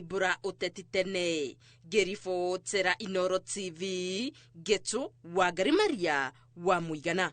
Mbura ũteti tene. Ngĩribotera Inooro TV, Ngĩtũ Wangari Maria wa Mũigana.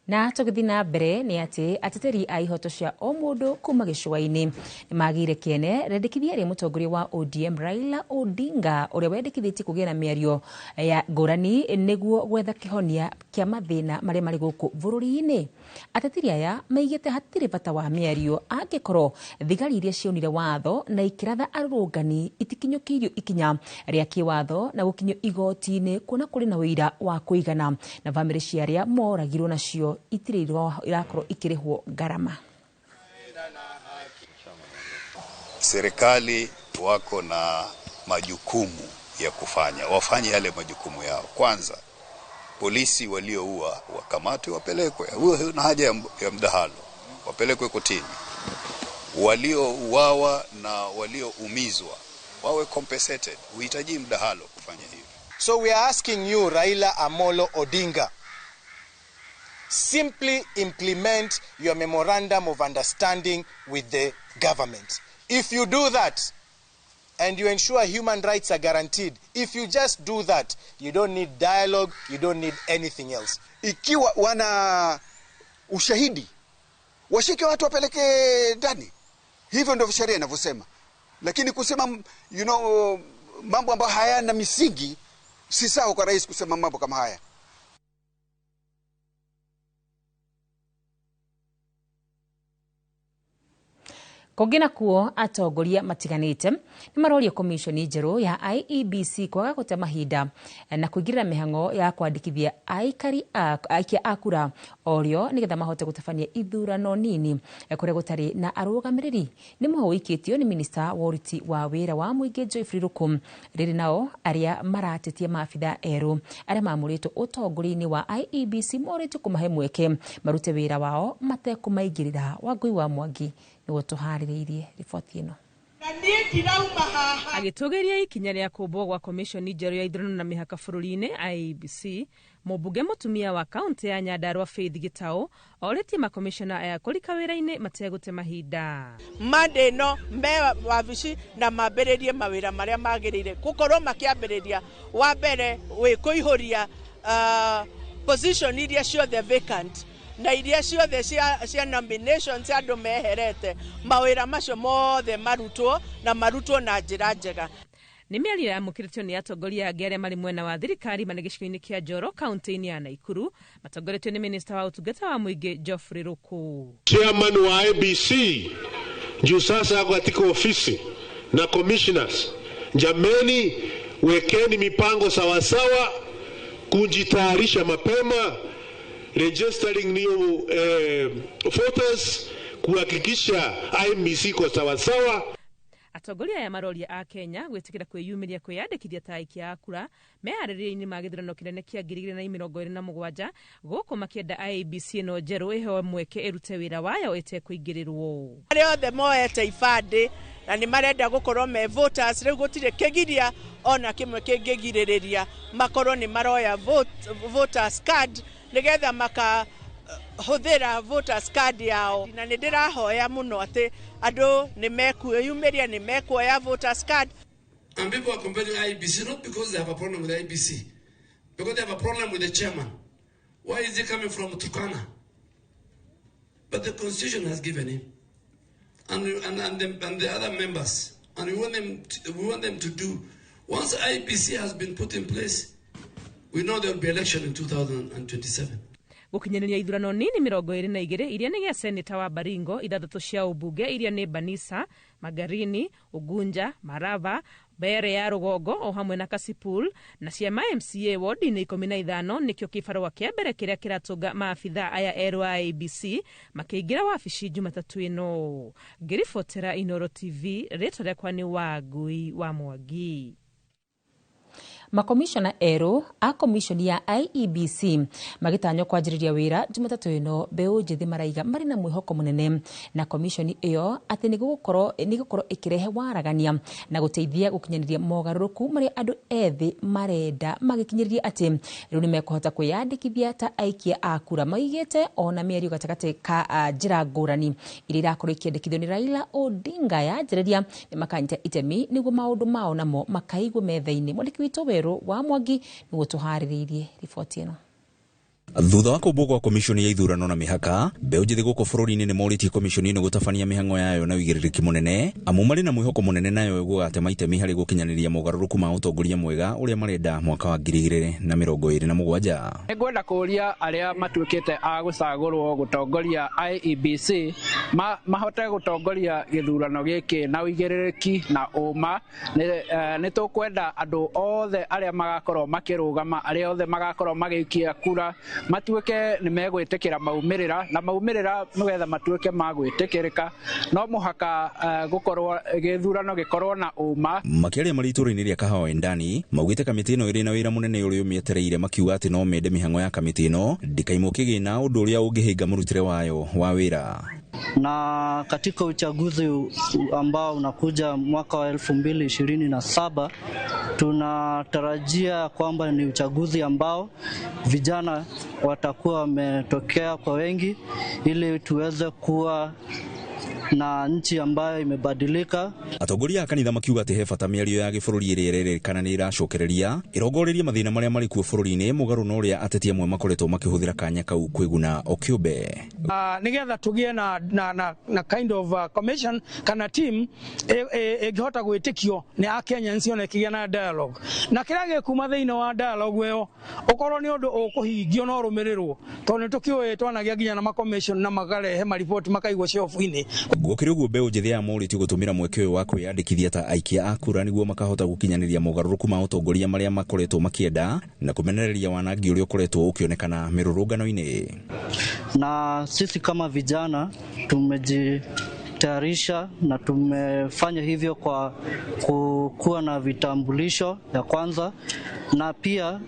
Na tũgĩthiĩ na mbere nĩ atĩ ateteri a ihoto cia o mũndũ kuma gĩcũa-inĩ nĩ magĩire kĩene rĩendekithia rĩa mũtongoria wa ODM Raila Odinga ũrĩa wendekithĩtie kũgĩa na mĩario ya ngũrani nĩguo gwetha kĩhonia kĩa mathĩna marĩa marĩ gũkũ bũrũri-inĩ. Ateteri aya maigĩte hatirĩ bata wa mĩario angĩkorwo thigari iria cionire watho na ikĩratha arũrũngani itikinyũkĩirio ikinya rĩa kĩwatho na gũkinyio igoti-inĩ kuona kũrĩ na ũira wa kũigana na bamĩrĩ cia arĩa moragirwo nacio itirĩ irakorwo ikĩrĩhwo ngarama. Serikali wako na majukumu ya kufanya, wafanye yale majukumu yao. Kwanza, polisi walioua wakamatwe, wapelekwe, huo na haja ya mdahalo, wapelekwe kotini. Waliouawa na walioumizwa wawe compensated, huhitaji mdahalo kufanya hivyo. So we are asking you, Raila Amolo Odinga, simply implement your memorandum of understanding with the government. If you do that, and you ensure human rights are guaranteed, if you just do that, you don't need dialogue, you don't need anything else. Ikiwa wana ushahidi, washike watu wapeleke ndani. Hivyo ndio sheria inavyosema. Lakini kusema mambo ambayo hayana misingi, si sawa kwa rais kusema mambo kama haya. Kũngĩ nakuo atongoria matiganĩte nĩ maroria komishoni njerũ ya IEBC kwaga gũte mahinda na kũingĩrĩra mĩhang'o ya kwandĩkithia aikari aikia a kura orĩo nĩgetha mahote gũtabania ithurano nini kũrĩa gũtarĩ na arũgamĩrĩri. Nĩ mũhũ ũikĩtio nĩ minista wa ũruti wa wĩra wa mũingĩ Geoffrey Ruku. Rĩrĩ nao arĩa maratetia maabitha erũ arĩa mamũrĩtwo ũtongoria-inĩ wa IEBC morĩtio kũmahe mweke marute wĩra wao matekũmaingĩrĩra. Wangũi wa Mwangi nĩguo tũharĩrĩirie riboti ĩno. Agĩtũgĩria ikinya rĩa kũmbwo gwa komishoni njerũ ya ithurano na mĩhaka bũrũri-inĩ IEBC, mũmbunge mũtumia wa kaunti ya Nyandarua Faith Gitau orĩtie makomishona aya kũrika wĩra-inĩ mategũte mahinda. Monday ĩno me wabici na mambĩrĩrie mawĩra marĩa magĩrĩire gũkorwo makĩambĩrĩria. Wa mbere wĩ kũihũria position iria ciothe vacant na iria ciothe cia nomination cia andũ meherete, mawĩra macio mothe marutwo na marutwo na njĩra njega. Nĩ mĩario yamũkĩrĩtio nĩ atongoria angĩ arĩa marĩ mwena wa thirikari marĩ gĩcigo-inĩ kĩa Njoro kaunti-inĩ ya Naikuru matongoretio nĩ minista wa ũtungata wa mũingĩ Geoffrey Ruku. Chairman wa IEBC juu sasa ako katika ofisi na commissioners, jameni, wekeni mipango sawasawa, kujitayarisha mapema, registering new voters, kuhakikisha IEBC iko sawasawa. Atongoria aya maroria a Kenya gwĩtĩkĩra kwĩyumĩria kwĩyandĩkithia ta aikia a kura meharĩrĩria-inĩ ma gĩthurano kĩnene kĩa 2027 gũkũ makĩenda IEBC ĩno njerũ ĩheo mweke ĩrute wĩra wayo ĩtekũingĩrĩrwo. Arĩa othe moete ibandĩ na nĩ marenda gũkorwo me voters, rĩu gũtirĩ kĩgiria ona kĩmwe kĩngĩgirĩrĩria makorwo nĩ maroya voters card nĩgetha maka hũthĩra voters card yao. Na nĩ ndĩrahoya mũno atĩ andũ nĩ mekwĩyumĩria, nĩ mekuoya voters card. And people are complaining IEBC not because they have a problem with IEBC, because they have a problem with the chairman. Why is he coming from Turkana? But the constitution has given him, and the other members, and we want them to do. Once IEBC has been put in place, we know there will be election in 2027. Gũkinyanĩria ithurano nini 22 iria nĩ gĩa seneta wa Baringo, ithathatũ cia ũmbunge iria nĩ Banisa, Magarini, Ugunja, Marava, Mbeere ya Rũgongo o hamwe na Kasipul, na cia MCA wodi-inĩ 15 nĩkĩo kĩbarũa kĩa mbere kĩrĩa kĩratũnga maabitha aya erũ a IEBC makĩingĩra wabici Jumatatũ ĩno. Ngĩribotera Inooro TV, rĩtwa rĩakwa nĩ Wangui wa Mwangi. Makomishona erũ a komishoni ya IEBC magĩtanywo kwanjĩrĩria wĩra Jumatatũ ĩno, mbeũ njĩthĩ maraiga marĩ na mwĩhoko mũnene na komishoni ĩyo atĩ nĩ gũkorwo ĩkĩrehe waragania na gũteithia gũkinyanĩria mogarũrũku marĩa andũ ethĩ marenda, magĩkinyĩrĩria atĩ rĩu nĩ mekũhota kwĩyandĩkithia ta aikia a kura. Maigĩte ona mĩario gatagatĩ ka njĩra ngũrani iria irakorwo ikĩendekithio nĩ Raila Odinga yanjĩrĩria nĩ makanyita itemi nĩguo maũndũ mao namo makaigwo metha-inĩ. Mwandĩki witũ Werũ wa Mwangi nĩguo tũharĩrĩirie riboti ĩno. Thutha wa kũmbwo kwa komishoni ya ithurano na mĩhaka, mbeũ njĩthĩ gũkũ bũrũri-inĩ nĩ morĩtie komishoni ĩno gũtabania mĩhang'o yayo na ũigĩrĩrĩki mũnene, amu marĩ na mwĩhoko mũnene nayo ĩgũgatema itemi harĩ gũkinyanĩria mogarũrũku ma ũtongoria mwega ũrĩa marenda mwaka wa 2027. Nĩngwenda kũũria arĩa matuĩkĩte a gũcagũrwo gũtongoria IEBC mahote gũtongoria gĩthurano gĩkĩ na ũigĩrĩrĩki na ũma. Nĩ tũkwenda andũ othe arĩa magakorwo makĩrũgama, arĩa othe magakorwo magĩikia kura matuĩke nĩ megwĩtĩkĩra maumĩrĩra, na maumĩrĩra nĩgetha matuĩke ma gwĩtĩkĩrĩka no mũhaka gũkorwo gĩthurano gĩkorwo na ũma. Makĩaria marĩ itũũra-inĩ rĩa Kahawa Ndani, maugĩte kamĩtĩ ĩno ĩrĩ na wĩra mũnene ũrĩa ũmĩetereire, makiuga atĩ no mende mĩhang'o ya kamĩtĩ ĩno ndĩkaimwo kĩgĩna, ũndũ ũrĩa ũngĩhĩnga mũrutĩre wayo wa wĩra. Na katika uchaguzi ambao unakuja mwaka wa 2027 tunatarajia kwamba ni uchaguzi ambao vijana watakuwa wametokea kwa wengi ili tuweze kuwa na nchi ambayo imebadilika. Atongoria a kanitha makiuga atĩ he bata mĩario ya gĩbũrũri ĩrĩa ĩrerĩkana nĩ ĩracokereria ĩrongoreirie mathĩna marĩa marĩ kuo bũrũri-inĩ, mũgarũ na ũrĩa ateti amwe makoretwo makĩhũthĩra kanya kau kwĩguna o kĩũmbe. Nĩgetha tũgĩe na kind of commission kana team ĩngĩhota gwĩtĩkio nĩ Akenyans ona ĩkĩgĩa na dialogue, na kĩrĩa gĩkuma thĩinĩ wa dialogue ĩyo ũkorwo nĩ ũndũ ũkũhingio na ũrũmĩrĩrwo, tondũ nĩ tũkĩũĩ twanagĩa nginya na ma-commission na makarehe mariboti makaigwo shelf-inĩ. Gũkĩrĩ ũguo, mbeũ njĩthĩ aya morĩtio gũtũmĩra mweke ũyũ wa kwĩyandĩkithia ta aikia a kura nĩguo makahota gũkinyanĩria mogarũrũku ma ũtongoria marĩa makoretwo makĩenda na kũmenereria wanangi ũrĩa ũkoretwo ũkĩonekana mĩrũrũngano-inĩ. Na sisi kama vijana tumejitayarisha na tumefanya hivyo kwa kuwa na vitambulisho ya kwanza, na pia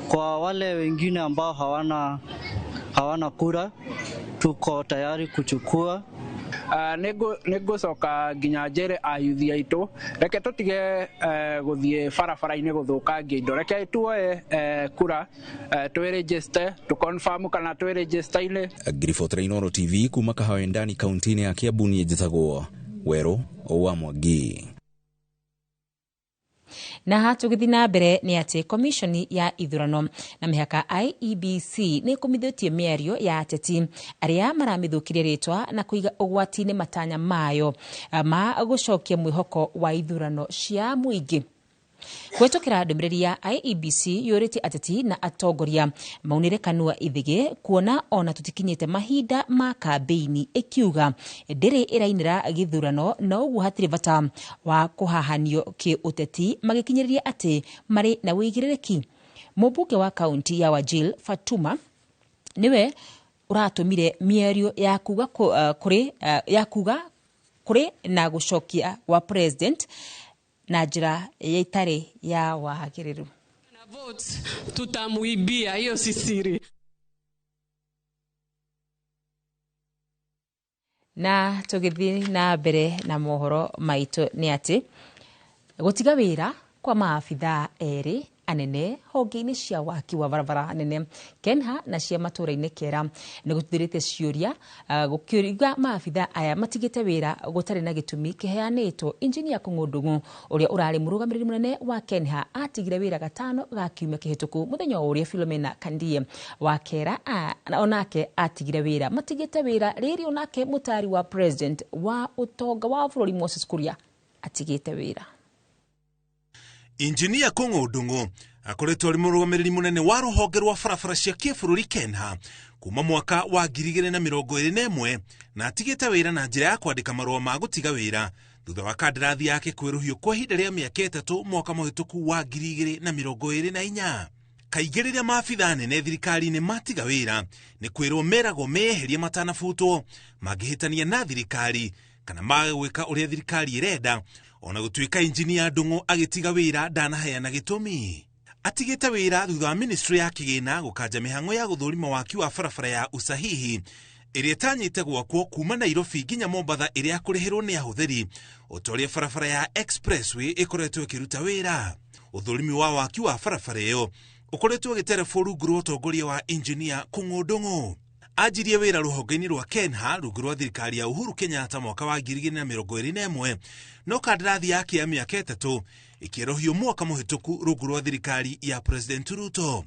kwa wale wengine ambao hawana kura tuko tayari kuchukua. Nĩ ngũcoka nginya njĩre ayuthi aitũ reke tũtige gũthiĩ barabara-inĩ gũthũkangia indo, reke tuoe kura twĩregister tũconfirm kana twĩregister-inĩ. Ngiribotera Inooro TV kuma Kahawa Ndani kaunti-inĩ ya Kiambu, niĩ njĩtagwo Werũ wa Mwangi. Na tũgĩthiĩ na mbere nĩ atĩ komishoni ya ithurano na mĩhaka IEBC nĩ ĩkũmithĩtie mĩario ya ateti arĩa maramĩthũkirie rĩtwa na kũiga ũgwati-inĩ matanya mayo ma gũcokia mwĩhoko wa ithurano cia mũingĩ. Kũhetũkĩra ndũmĩrĩri ya IEBC yũrĩtie ateti na atongoria maunĩre kanua ithĩgĩ kuona ona tũtikinyĩte mahinda ma kambĩini, ĩkiuga ndĩrĩ ĩrainĩra gĩthurano na ũguo hatirĩ bata wa kũhahanio kĩũteti, magĩkinyĩrĩria atĩ marĩ na ũigĩrĩrĩki. Mũmbunge wa kaunti ya Wajir Fatuma nĩwe ũratũmire mĩario ya kuga kũrĩ na gũcokia gwa president na njĩra ya itarĩ ya wagĩrĩru. Votes tutamuibia, hiyo si siri. Na tũgĩthiĩ na mbere na mohoro maitũ nĩ atĩ gũtiga wĩra kwa maabithaa erĩ anene honge-inĩ cia waki wa barabara nene Kenha na cia matũũra-inĩ Kera nĩ gũtuthũrĩte ciũria gũkiuga maabithaa aya matigĩte wĩra gũtarĩ na gĩtũmi kĩheanĩtwo. Injinia Kũng'ũ Ndung'u ũrĩa ũrarĩ mũrũgamĩrĩri mũnene wa Kenha atigire wĩra gatano ga kiumia kĩhĩtũku, mũthenya o ũrĩa Philomena Kandie wa Kera onake atigire wĩra. Matigĩte wĩra rĩrĩ onake mũtari wa president wa ũtonga wa bũrũri Moses Kuria atigĩte wĩra. Injinia Kũng'ũ Ndung'u akoretwo arĩ mũrũgamĩrĩri mũnene wa rũhonge rwa barabara cia kĩbũrũri Kenha kuma mwaka wa 2021 na atigĩte wĩra na njĩra ya kwandĩka marũa ma gũtiga wĩra thutha wa kandarathi yake kwĩrũhio kwa ihinda rĩa mĩaka 3 mwaka mũhĩtũku wa 2024. Kaingĩ rĩrĩa maabithaa anene thirikari-inĩ matiga wĩra nĩ kwĩrwo meragwo meyeherie matanabutwo mangĩhĩtania na thirikari kana mage gwĩka ũrĩa thirikari ĩrenda, ona gũtuĩka injinia Ndung'u agĩtiga wĩra ndanaheana gĩtũmi. Atigĩte wĩra thutha wa ministry ya kĩgĩna gũkanja mĩhang'o ya gũthũrima waki wa barabara ya usahihi ĩrĩa ĩtanyĩte gwakwo kuma Nairobi nginya Mombatha ĩrĩa kũrĩhĩrwo nĩ ahũthĩri o ta ũrĩa barabara ya expressway ĩkoretwo ĩkĩruta wĩra. Ũthũrimi wa waki wa barabara ĩyo ũkoretwo ũgĩterebwo rungu rwa ũtongoria wa injinia Kũng'ũ Ndung'u. Anjirie wĩra rũhonge-inĩ rwa Kenha rungu rwa thirikari ya Uhuru Kenyatta mwaka wa 2021, no kandarathi yake ya mĩaka 3 ĩkĩerũhio mwaka mũhĩtũku rungu rwa thirikari ya President Ruto.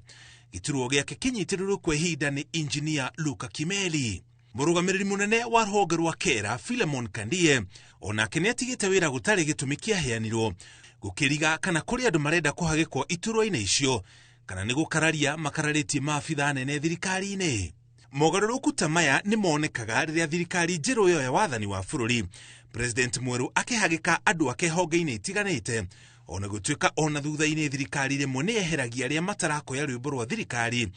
Gĩturwa gĩake kĩnyitĩrĩrwo kwa ihinda nĩ injinia Luka Kimeli. Mũrũgamĩrĩri mũnene wa rũhonge rwa Kera Philemon Kandie onake nĩatigĩte wĩra gũtarĩ gĩtũmi kĩaheanirwo, gũkĩriga kana kũrĩ andũ marenda kũhagĩkwo iturwa-inĩ icio kana nĩ gũkararia makararĩtie maabitha nene thirikari-inĩ. Mogarũrũku ta maya nĩ monekaga rĩrĩa thirikari njerũ yoya wathani wa bũrũri, President mwerũ akĩhagĩka andũ ake honge-inĩ itiganĩte, ona gũtuĩka ona thutha-inĩ thirikari rĩmwe nĩ yeheragia arĩa matarakoya rwĩmbo rwa thirikari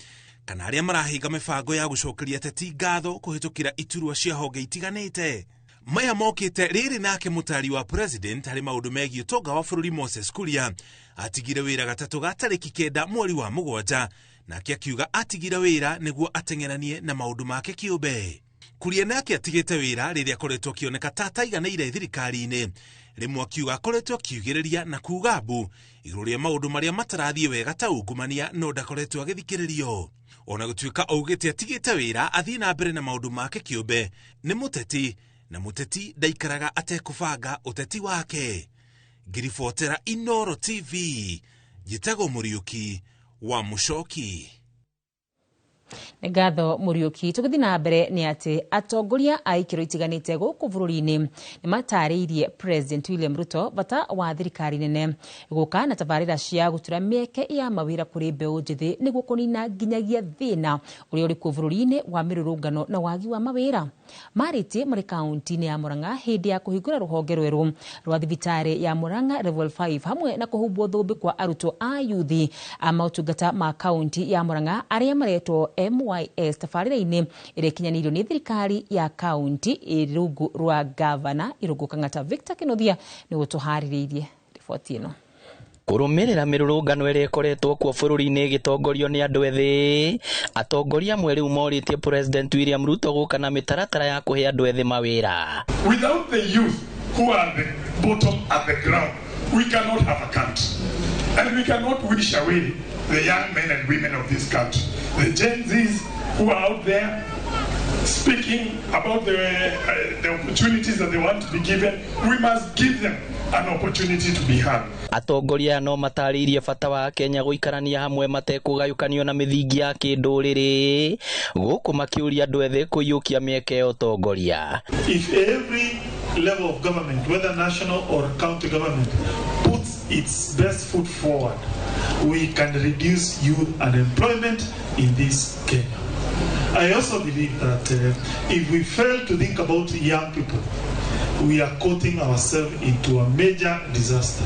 kana arĩa marahinga mĩbango ya gũcokeria ateti ngatho kũhĩtũkĩra iturwa cia honge itiganĩte. Maya mokĩte rĩrĩ nake mũtari wa president harĩ maũndũ megiĩ ũtonga wa bũrũri Moses Kuria atigire wĩra gatatũ ga tarĩki 9 mweri wa 7, nake akiuga atigire wĩra nĩguo ateng'eranie na maũndũ make kĩũmbe. Kuria nake atigĩte wĩra rĩrĩa akoretwo akĩoneka ta ataiganĩire thirikari-inĩ, rĩmwe akiuga akoretwo akiugĩrĩria na kuuga mbu igũrũ rĩa maũndũ marĩa matarathiĩ wega ta ungumania, no ndakoretwo agĩthikĩrĩrio. Ona gũtuĩka augĩte atigĩte wĩra athiĩ na mbere na maũndũ make kĩũmbe, nĩ mũteti na mũteti ndaikaraga atekũbanga ũteti wake. Ngiribotera Inooro TV, njĩtagwo Mũriũki wa Mũcoki. Nĩ ngatho Mũriũki. Tũgĩthiĩ na mbere nĩ atĩ atongoria a ikĩro itiganĩte gũkũ bũrũri-inĩ nĩ matarĩirie President William Ruto bata wa thirikari nene gũka na tabarĩra cia gũtura mĩeke ya mawĩra kũrĩ mbeũ njĩthĩ nĩguo kũnina nginyagia thĩna ũrĩa ũrĩ kuo bũrũri-inĩ wa mĩrũrũngano na wagi wa mawĩra. Marĩtie marĩ kaunti-inĩ ya Murang'a hĩndĩ ya kũhingũra rũhonge rwerũ rwa thibitarĩ ya Murang'a Level 5 hamwe na kũhumbwo thũmbĩ kwa arutwo a yuthi a maũtungata ma kaunti ya Murang'a arĩa maretwo MYS tabarĩra-inĩ ĩrĩa ĩkinyanĩirio nĩ thirikari ya kaunti rungu rwa gavana Irũngũ Kang'ata. Victor Kĩnuthia nĩwe ũtũharĩrĩirie riboti ĩno. Kũrũmĩrĩra mĩrũrũngano ĩrĩa ĩkoretwo kuo bũrũri-inĩ ĩgĩtongorio nĩ andũ ethĩ, atongoria amwe rĩu morĩtie President William Ruto gũka na mĩtaratara ya kũhe andũ ethĩ mawĩra. Without the youth who are the bottom at the ground, we cannot have a country. And we cannot wish away the young men and women of this country. The Gen Zs who are out there speaking about the opportunities that they want to be given, we must give them an opportunity to be heard. Atongoria no matarĩirie bata wa Kenya gũikarania hamwe matekũgayũkanio na mĩthingi ya kĩndũrĩrĩ, gũkũ makĩũria andũ ethĩ kũiyũkia mĩeke ya ũtongoria. If every level of government, whether national or county government, puts its best foot forward, we can reduce youth unemployment in this Kenya. I also believe that if we fail to think about young people, we are quoting ourselves into a major disaster.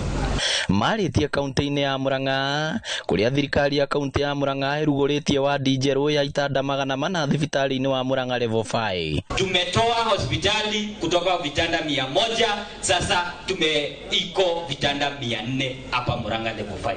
Marĩtie kaunti-inĩ ya Murang'a kũrĩa thirikari ya kaunti ya Murang'a ĩrugũrĩtie wadi njerũ ya itanda 400 thibitarĩ-inĩ wa Murang'a Level 5. Tumetoa hospitali kutoka vitanda 100, sasa tumeiko vitanda 400 hapa Murang'a Level 5.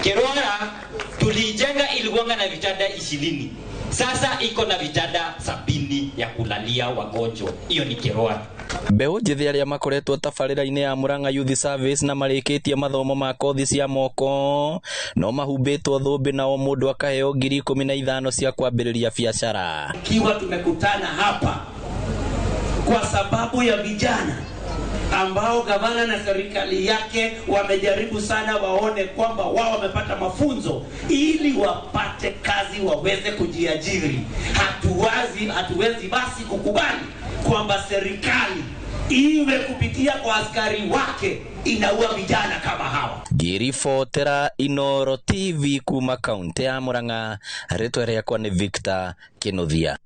Kerwara tulijenga ilikuwa na vitanda 20. Sasa iko na vitanda 70 ya kulalia wagonjwa. Hiyo ni Kerwara. Mbeũ njĩthĩ arĩa makoretwo tabarĩra-inĩ ya Murang'a Youth Service na marĩkĩtie mathomo ma kothi cia moko no mahumbĩtwo thũmbĩ na o mũndũ akaheo 15,000 cia kwambĩrĩria biacara. Kiwa tumekutana hapa kwa sababu ya vijana ambao gavana na serikali yake wamejaribu sana waone kwamba wao wamepata mafunzo ili wapate kazi waweze kujiajiri. Hatuwezi basi kukubali kwamba serikali iwe kupitia kwa askari wake inaua vijana kama hawa. Ngiribotera Inooro TV kuma kaunti ya Murang'a, rĩtwa rĩakwa nĩ Victor Kinuthia.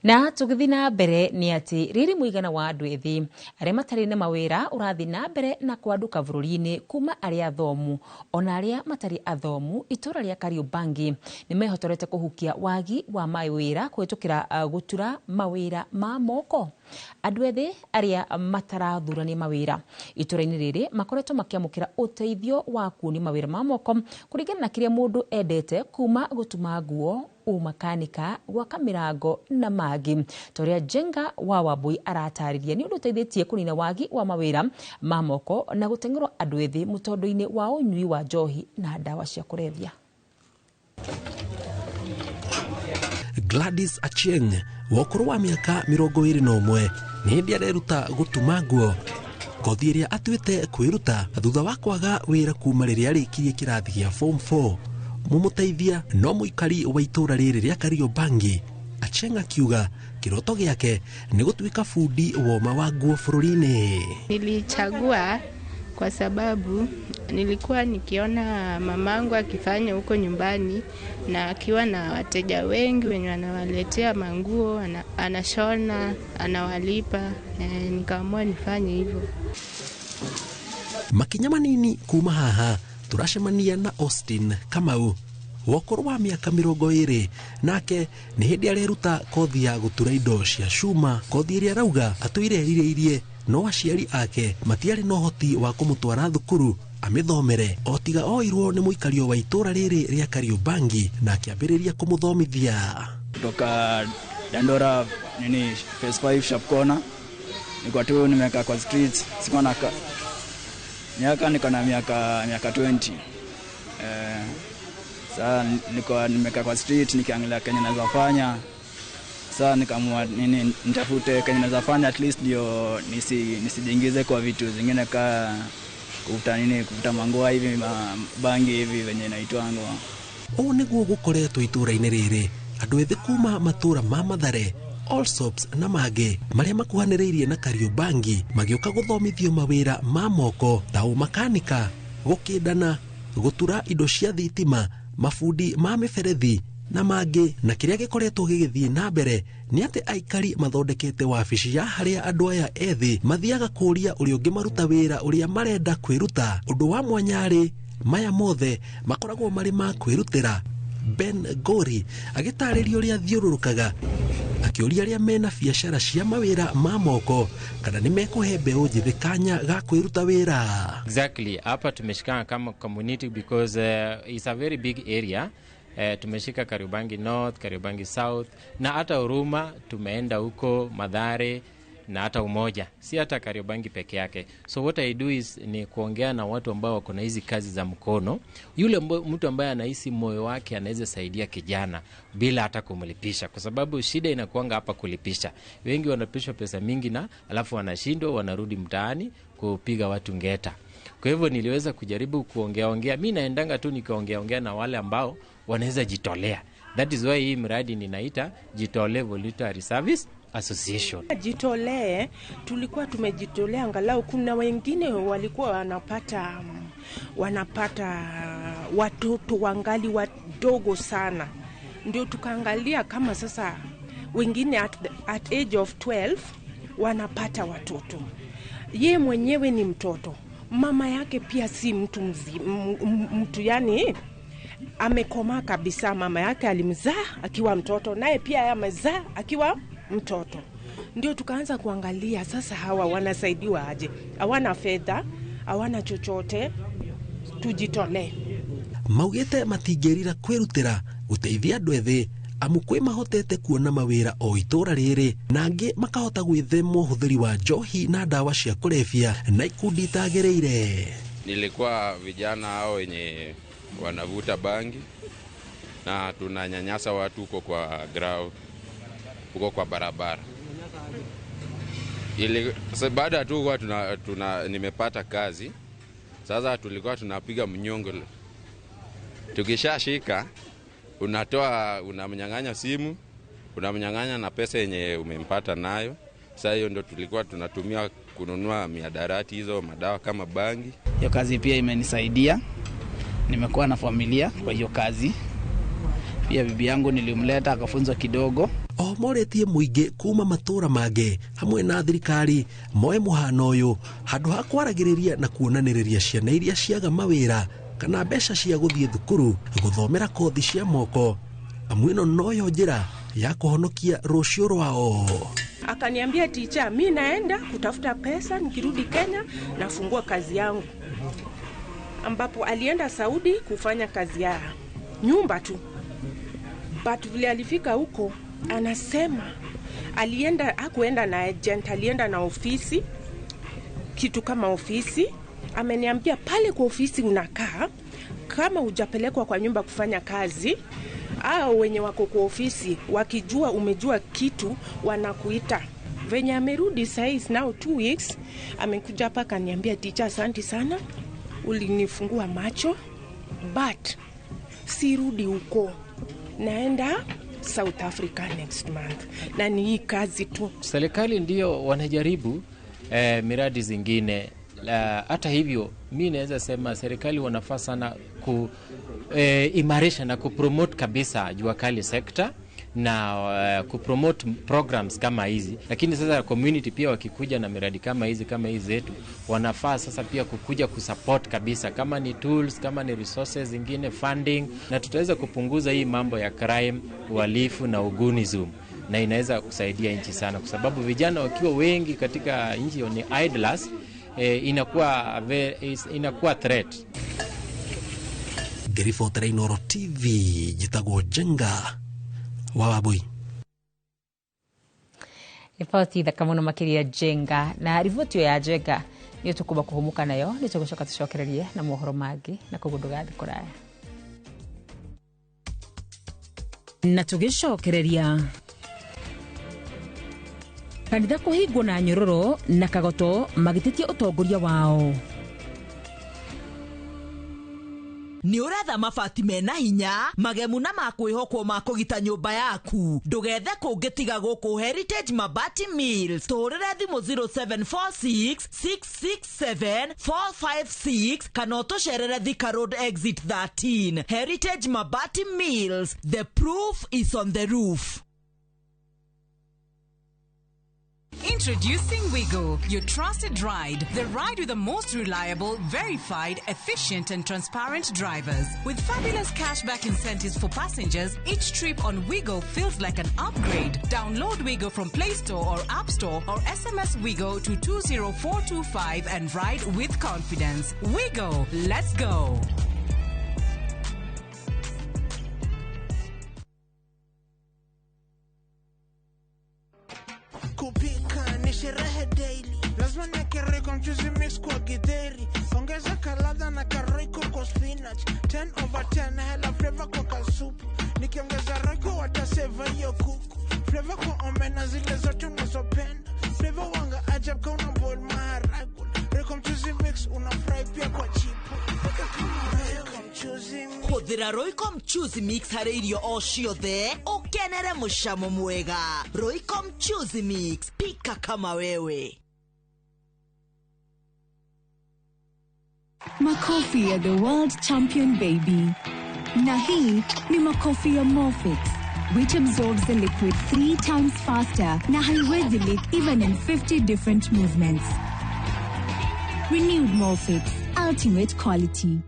Na tũgĩthiĩ na mbere nĩ atĩ rĩrĩ mũigana wa andũ ethĩ arĩa matarĩ na mawĩra ũrathiĩ na mbere na kwanduka bũrũri-inĩ kuma arĩa athomu ona arĩa matarĩ athomu itũra rĩa Kariobangi nĩ mehotorete kũhukia wagi wa mawĩra kũhĩtũkĩra gũtura mawĩra ma moko. Andũ ethĩ arĩa matarathurania mawĩra itũra-inĩ rĩrĩ makoretwo makĩamũkĩra ũteithio wa kuonio mawĩra ma moko kũringana na kĩrĩa mũndũ endete kuma gũtuma nguo, umakanika, gwaka mĩrango na mangĩ. Ta ũrĩa Jenga wa Wambui aratarĩria nĩ ũndũ ũteithĩtie kũnina wagi wa mawĩra ma moko na gũteng'erwo andũ ethĩ mũtondo-inĩ wa ũnyui wa njohi na ndawa cia kũrebia. Gladys Achieng wa ũkũrũ wa mĩaka 21 nĩ hĩndĩ areruta gũtuma nguo, kothi ĩrĩa atuĩte kwĩruta thutha wa kwaga wĩra kuma rĩrĩa arĩkirie kĩrathi gĩa form 4. Mũmũteithia no mũikari wa itũra rĩrĩ rĩa Kariobangi. Achieng akiuga kĩroto gĩake nĩ gũtuĩka bundi woma wa nguo bũrũri-inĩ. Nilichagua kwa sababu nilikuwa nikiona mamangu akifanya huko nyumbani na akiwa na wateja wengi wenye wanawaletea manguo, anashona, anawalipa, nikaamua nifanye hivyo. Makinya manini kuma haha turacemania na Austin Kamau wa ũkũrũ wa mĩaka 20 nake nĩ hĩndĩ areruta kothi ya gũtura indo cia cuma, kothi ĩrĩa arauga atũire erirĩirie no aciari ake matiarĩ na ũhoti wa kũmũtwara thukuru amĩthomere o tiga oirwo nĩ mũikario wa itũra rĩrĩ rĩa Kariobangi na akĩambĩrĩria kũmũthomithia. Kutoka Dandora nini phase 5 sharp corner nilikuwa tu nimekaa kwa streets, sikuwa na miaka, niko na miaka 20. Sasa nilikuwa nimekaa kwa street nikiangalia Kenya naweza fanya. Sasa nikaamua nini nitafute Kenya naweza fanya at least ndio nisijiingize kwa vitu zingine ka kuvuta nini, kuvuta mangoa hivi, bangi hivi venye inaitwangwa. Ũũ nĩguo gũkoretwo itũra-inĩ rĩrĩ andũ ethĩ kuma matũra ma Mathare, Allsops na mangĩ marĩa makuhanĩrĩirie na Kariobangi magĩũka gũthomithio mawĩra ma moko ta ũmakanika, gũkĩndana, gũtura indo cia thitima, mabundi ma mĩberethi na mangĩ. Na kĩrĩa gĩkoretwo gĩgĩthiĩ na mbere nĩ atĩ aikari mathondekete wabici ya harĩa andũ aya ethĩ mathiaga kũũria ũrĩa ũngĩmaruta wĩra ũrĩa marenda kwĩruta. Ũndũ wa mwanya rĩ, maya mothe makoragwo marĩ ma kwĩrutĩra. Ben Gori agĩtarĩria ũrĩa athiũrũrũkaga akĩũria arĩa mena biacara cia mawĩra ma moko kana nĩ mekũhe mbeũ njĩthĩ kanya ga kwĩruta wĩra. Exactly, hapa tumeshikana kama community because it's a very big area. Tumeshika Kariobangi North, Kariobangi South na hata Huruma, tumeenda huko Mathare na hata Umoja, si hata Kariobangi peke yake. So what I do is ni kuongea na watu ambao wako na hizi kazi za mkono. Yule mtu ambaye anahisi moyo wake anaweza saidia kijana bila hata kumlipisha, kwa sababu shida inakuanga hapa kulipisha. Wengi wanapishwa pesa mingi na alafu wanashindwa, wanarudi mtaani kupiga watu ngeta. Kwa hivyo niliweza kujaribu kuongea. Mimi naendanga tu nikiongea na wale ambao wanaweza jitolea. That is why hii mradi ninaita Jitolee Voluntary Service Association. Jitolee, tulikuwa tumejitolea angalau kuna wengine walikuwa wanapata watoto wangali wadogo sana. Ndio tukaangalia kama sasa wengine at age of 12 wanapata watoto. Ye mwenyewe ni mtoto. Mama yake pia si mtu mzima, mtu yani amekomaa kabisa. Mama yake alimzaa akiwa mtoto, naye pia amezaa akiwa mtoto. Ndio tukaanza kuangalia sasa hawa wanasaidiwa aje. Hawana fedha, hawana chochote, tujitolee. Maugite matingĩrira kwĩrutĩra gũteithia andũ ethĩ amu kwĩ mahotete kuona mawĩra o itũra rĩrĩ na angĩ makahota gwĩthema ũhũthĩri wa njohi na ndawa cia kũrebia na ikundi itagĩrĩire. Nilikuwa vijana hao wenye wanavuta bangi na tunanyanyasa watu huko kwa ground, huko kwa barabara. Ili baada tu kwa tuna nimepata kazi. Sasa tulikuwa tunapiga mnyongo. Tukishashika unatoa, unamnyang'anya simu, unamnyang'anya na pesa yenye umempata nayo. Sasa hiyo ndio tulikuwa tunatumia kununua miadarati hizo, madawa kama bangi. Hiyo kazi pia imenisaidia. Nimekuwa na familia kwa hiyo kazi. Pia bibi yangu nilimleta akafunzwa kidogo. Oho morĩtie mũingĩ kuma matũra mangĩ hamwe na thirikari moe mũhano ũyũ handũ ha kwaragĩrĩria na kuonanĩrĩria ciana iria ciaga mawĩra kana mbeca cia gũthiĩ thukuru gũthomera kothi cia moko, amu ĩno noyo njĩra ya kũhonokia rũciũ rwao. Akaniambia, "Ticha, mi naenda kutafuta pesa, nikirudi Kenya nafungua kazi yangu," ambapo alienda Saudi kufanya kazi ya nyumba tu, but vile alifika huko anasema alienda, hakuenda na agent, alienda na ofisi, kitu kama ofisi. Ameniambia pale kwa ofisi unakaa kama hujapelekwa kwa nyumba kufanya kazi, au wenye wako kwa ofisi wakijua umejua kitu wanakuita. Venye amerudi saizi now 2 weeks, amekuja hapa akaniambia, "Ticha, asanti sana, ulinifungua macho, but sirudi huko, naenda South Africa next month, na ni hii kazi tu." Serikali ndio wanajaribu miradi zingine. Hata hivyo mi naweza sema serikali wanafaa sana kuimarisha na kupromote kabisa jua kali sector na kupromote programs kama hizi, lakini sasa community pia wakikuja na miradi kama hizi zetu, wanafaa sasa pia kukuja kusupport kabisa, kama ni tools, kama ni resources zingine, funding, na tutaweza kupunguza hii mambo ya crime, uhalifu na ugunism, na inaweza kusaidia nchi sana, kwa sababu vijana wakiwa wengi katika nchi ni idlers, inakuwa threat. Ngĩribotera Inooro TV, njĩtagwo Njenga wa Wambui. Riboti thaka mũno makĩria, Njenga. Na riboti ĩyo ya Njenga nĩyo tũkumba kũhũmũka nayo, nĩ tũgũcoka tũcokererie na mohoro mangĩ, na koguo ndũgathiĩ kũraya. Na tũgĩcokereria, kanitha kũhingwo na nyororo na kagoto magĩtetia ũtongoria wao. Nĩ ũretha mabati mena hinya, magemu na makwĩhokwo ma kũgita nyũmba yaku? Ndũgethe kũngĩ tiga gũkũ Heritage Mabati Mills. Tũhũrĩre thimũ 0746 667 456 kana ũtũcerere Thika Road exit 13. Heritage Mabati Mills, the proof is on the roof. Introducing Wigo, your trusted ride. The ride with the most reliable, verified, efficient, and transparent drivers. With fabulous cashback incentives for passengers, each trip on Wigo feels like an upgrade. Download Wigo from Play Store or App Store or SMS Wigo to 20425 and ride with confidence. Wigo, let's go. Kupika ni sherehe daily, lazima niweke Royco mchuzi mix kwa githeri, ongeza kaladha na kaRoyco kwa spinach, 10 over 10 hela flavor kwa kasupu, nikiongeza Royco wataseva hiyo kuku, flavor kwa omena zile zote unazopenda, flavor wanga ajab ka una boil maharagwe, Royco mchuzi mix una fry pia kwa chipo, pika kama Royco mchuzi mix. Hũthĩra Royco mchuzi mix harĩ irio o ciothe ũkenere mũcamo mwega. Royco mchuzi mix, pika kama wewe. Makofi ya the world champion baby. Na hii ni makofi ya Molfix, which absorbs the liquid three times faster na haiwezi leak even in 50 different movements. Renewed Molfix, ultimate quality.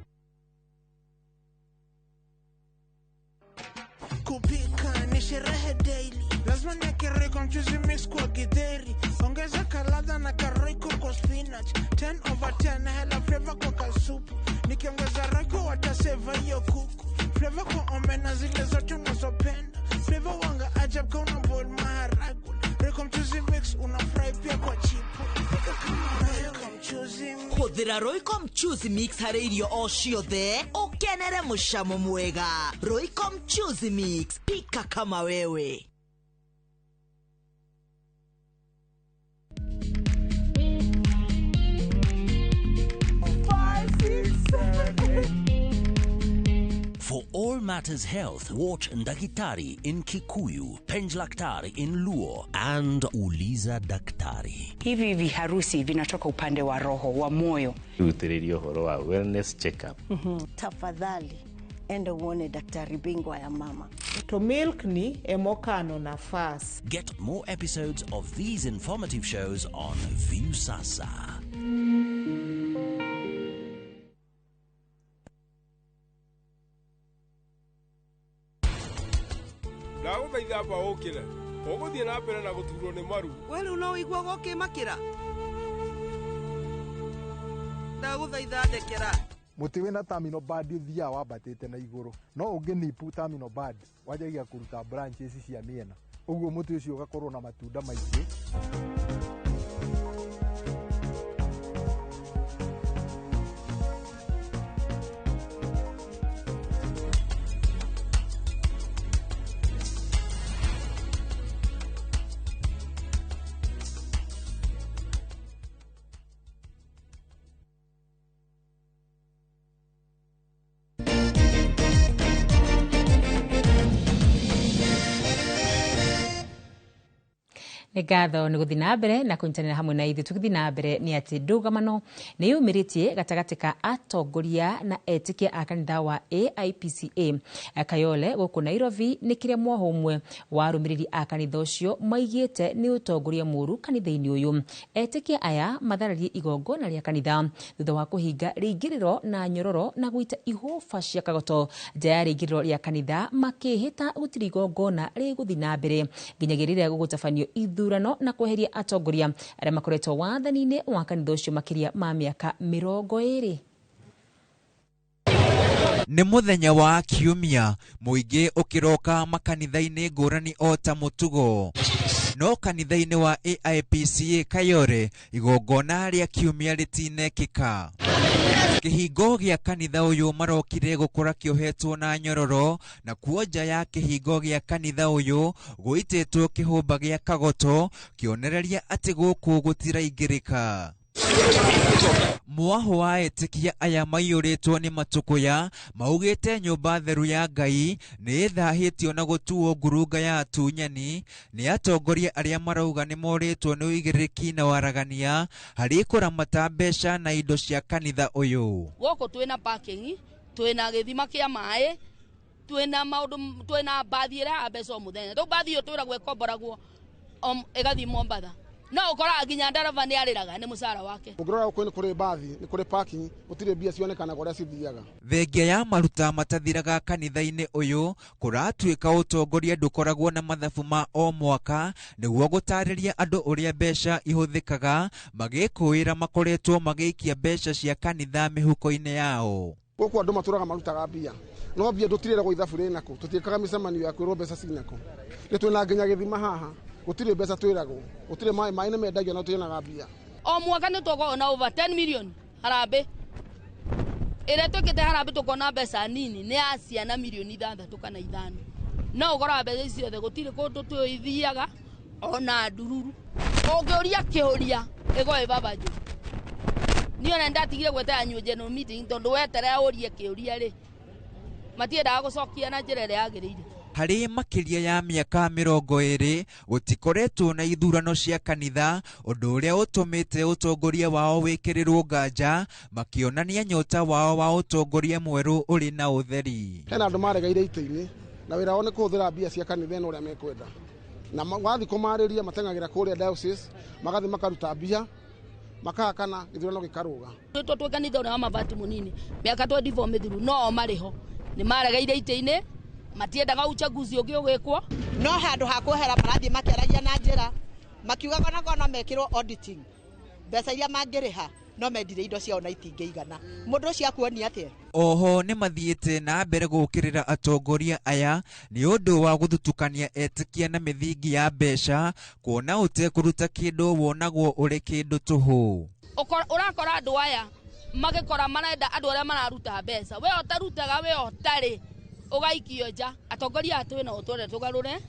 Kupika ni sherehe daily, lazima niweke Royco mchuzi mix kwa githeri, ongeza kaladha na kaRoyco kwa spinach, 10 over 10 hela flavor kwa kasupu, nikiongeza Royco wataseva hiyo kuku, flavor kwa omena zile zote unazopenda, flavor wanga ajab ka una boil maharagwe, Royco mchuzi mix una fry pia kwa chipo, pika kama Royco mchuzi mix. Hũthĩra Royco mchuzi mix harĩ irio o ciothe ũkenere mũcamo mwega. Royco mchuzi mix, pika kama wewe. Five, six, seven, eight. For all matters health, watch Ndagitari in Kikuyu, Penjlaktari in Luo, and Uliza Daktari. Hivi viharusi vinatoka upande wa roho wa moyo. Rutĩrĩria ũhoro wa wellness check up. Tafadhali Enda uone daktari bingwa ya mama. To milk ni emokano nafas. Get more episodes of these informative shows on Viusasa. Ndagũthaitha amba ũkĩre ũgũthiĩ na mbere na gũturwo nĩ maru. We rĩu no ũigua gũkĩmakĩra. Ndagũthaitha ndekera. Mũtĩ wĩna terminal bud ũthiaga wambatĩte na igũrũ, no ũngĩnipu terminal bud wanjagia kũruta branches cia mĩena, ũguo mũtĩ ũcio ũgakorwo na matunda maingĩ. Nĩ ngatho nĩ gũthiĩ na mbere na kũnyitanĩra hamwe na ithuĩ. Tũgĩthiĩ na mbere nĩ atĩ ndũgamano nĩ yumĩrĩtie gatagatĩ ka atongoria na etĩkia a kanitha wa AIPCA Kayole gũkũ Nairobi nĩ kĩrĩa mwaho ũmwe wa arũmĩrĩri a kanitha ũcio maigĩte nĩ ũtongoria mũũru kanitha-inĩ ũyũ. Etĩkia aya mathararie igongona rĩa kanitha thutha wa kũhinga rĩingĩrĩro na nyororo na gũita ihũba cia kagoto nja ya rĩingĩrĩro rĩa kanitha, makĩhĩta gũtirĩ igongona rĩgũthiĩ na mbere nginyagia rĩrĩa gũgũtabanio ithurano na kweheria atongoria arĩa makoretwo wathani-inĩ wa kanitha ũcio makĩria ma mĩaka 20. Nĩ mũthenya wa kiumia, mũingĩ ũkĩroka makanitha-inĩ ngũrani o ta mũtugo. No kanitha-inĩ wa AIPCA Kayole igongona rĩa kiumia rĩtinekĩka. Kĩhingo gĩa kanitha ũyũ marokire gũkora kĩohetwo na nyororo, na kuo nja ya kĩhingo gĩa kanitha ũyũ gũitĩtwo kĩhũmba gĩa kagoto kĩonereria atĩ gũkũ gũtiraingĩrĩka. Mwaho wa etĩkia aya maiyũrĩtwo nĩ matũkũya maugĩte nyũmba theru ya Ngai nĩ ĩthahĩtio na gũtuo ngurunga ya atunyani nĩ atongoria arĩa marauga nĩ morĩtwo nĩ ũigĩrĩrĩki na waragania harĩ kũramata mbeca na indo cia kanitha ũyũ. Gũkũ twĩna parking, twĩna gĩthima kĩa maĩ, twĩna maũndũ, twĩna bathi ĩrĩa ya mbeca o mũthenya. Rĩu bathi ĩyo twĩragwo ĩkomboragwo ĩgathiĩ Mombatha. No ũkoraga nginya ndereba nĩ arĩraga nĩ mũcara wake. Ũngĩrora gũkũ nĩ kũrĩ bathi, nĩ kũrĩ parking, gũtirĩ mbia cionekanaga ũrĩa cithiaga. Thengia ya maruta matathiraga kanitha-inĩ ũyũ, kũratuĩka ũtongoria ndũkoragwo na mathabu ma o mwaka nĩguo gũtarĩria andũ ũrĩa mbeca ihũthĩkaga, magĩkũĩra makoretwo magĩikia mbeca cia kanitha mĩhuko-inĩ yao. Gũkũ andũ matũraga marutaga mbia, no mbia tũtirĩragwo ithabu rĩnakũ, tũtiĩkaga mĩcemanio ya kwĩrwo mbeca cinakũ. Nĩ twĩna nginya gĩthima haha, gũtirĩ mbeca twĩragwo, gũtirĩ maĩ, maĩ nĩ mendagio na tũtionaga mbia. O mwaka nĩ tũkoragwo na over 10 million harambĩ. Ĩrĩa twĩkĩte harambĩ tũkona mbeca nini nĩ ya ciana mirioni 6 kana 5. No ũkoraga mbeca ici ciothe gũtirĩ kũndũ twĩthiaga ona ndururu. Ũngĩũria kĩũria ĩgo ĩ baba njũ. Niĩ ona ndatigire gwetera annual general meeting tondũ weterera ũrie kĩũria rĩ, matiendaga gũcokia na njĩra ĩrĩa yagĩrĩire. Harĩ makĩria ya mĩaka 20 gũtikoretwo na ithurano cia kanitha, ũndũ ũrĩa ũtũmĩte ũtongoria wao wĩkĩrĩrwo nganja, makĩonania nyota wao wa ũtongoria mwerũ ũrĩ na ũtheri. Hena andũ maregeire itĩ-inĩ na wĩra wao nĩ kũhũthĩra mbia cia kanitha ĩno ũrĩa mekwenda, na wathiĩ kũmarĩria mateng'agĩra kũrĩa diocese, magathiĩ makaruta mbia makahakana gĩthurano gĩkarũga. Twĩ twĩ kanitha ũrĩa wa mabati mũnini mĩaka 24 mĩthiru, no o marĩ ho nĩ maregeire itĩ-inĩ, matiendaga uchaguzi ũngĩ ũgĩkwo. No handũ ha kwehera marathiĩ makĩaragia na njĩra makiugaga ona korwo no mekĩrwo auditing, mbeca iria mangĩrĩha no mendire indo ciao na itingĩigana. Mũndũ ũcio akuonia atĩa? Oho nĩ mathiĩte na mbere gũũkĩrĩra atongoria aya nĩ ũndũ wa gũthutukania etĩkia na mĩthingi ya mbeca, kuona ũtekũruta kĩndũ wonagwo ũrĩ kĩndũ tũhũ. Ũrakora andũ aya magĩkora marenda andũ arĩa mararuta mbeca, we ũtarutaga, we ũtarĩ, ũgaikio nja. Atongoria aya twĩnao twende tũgarũre,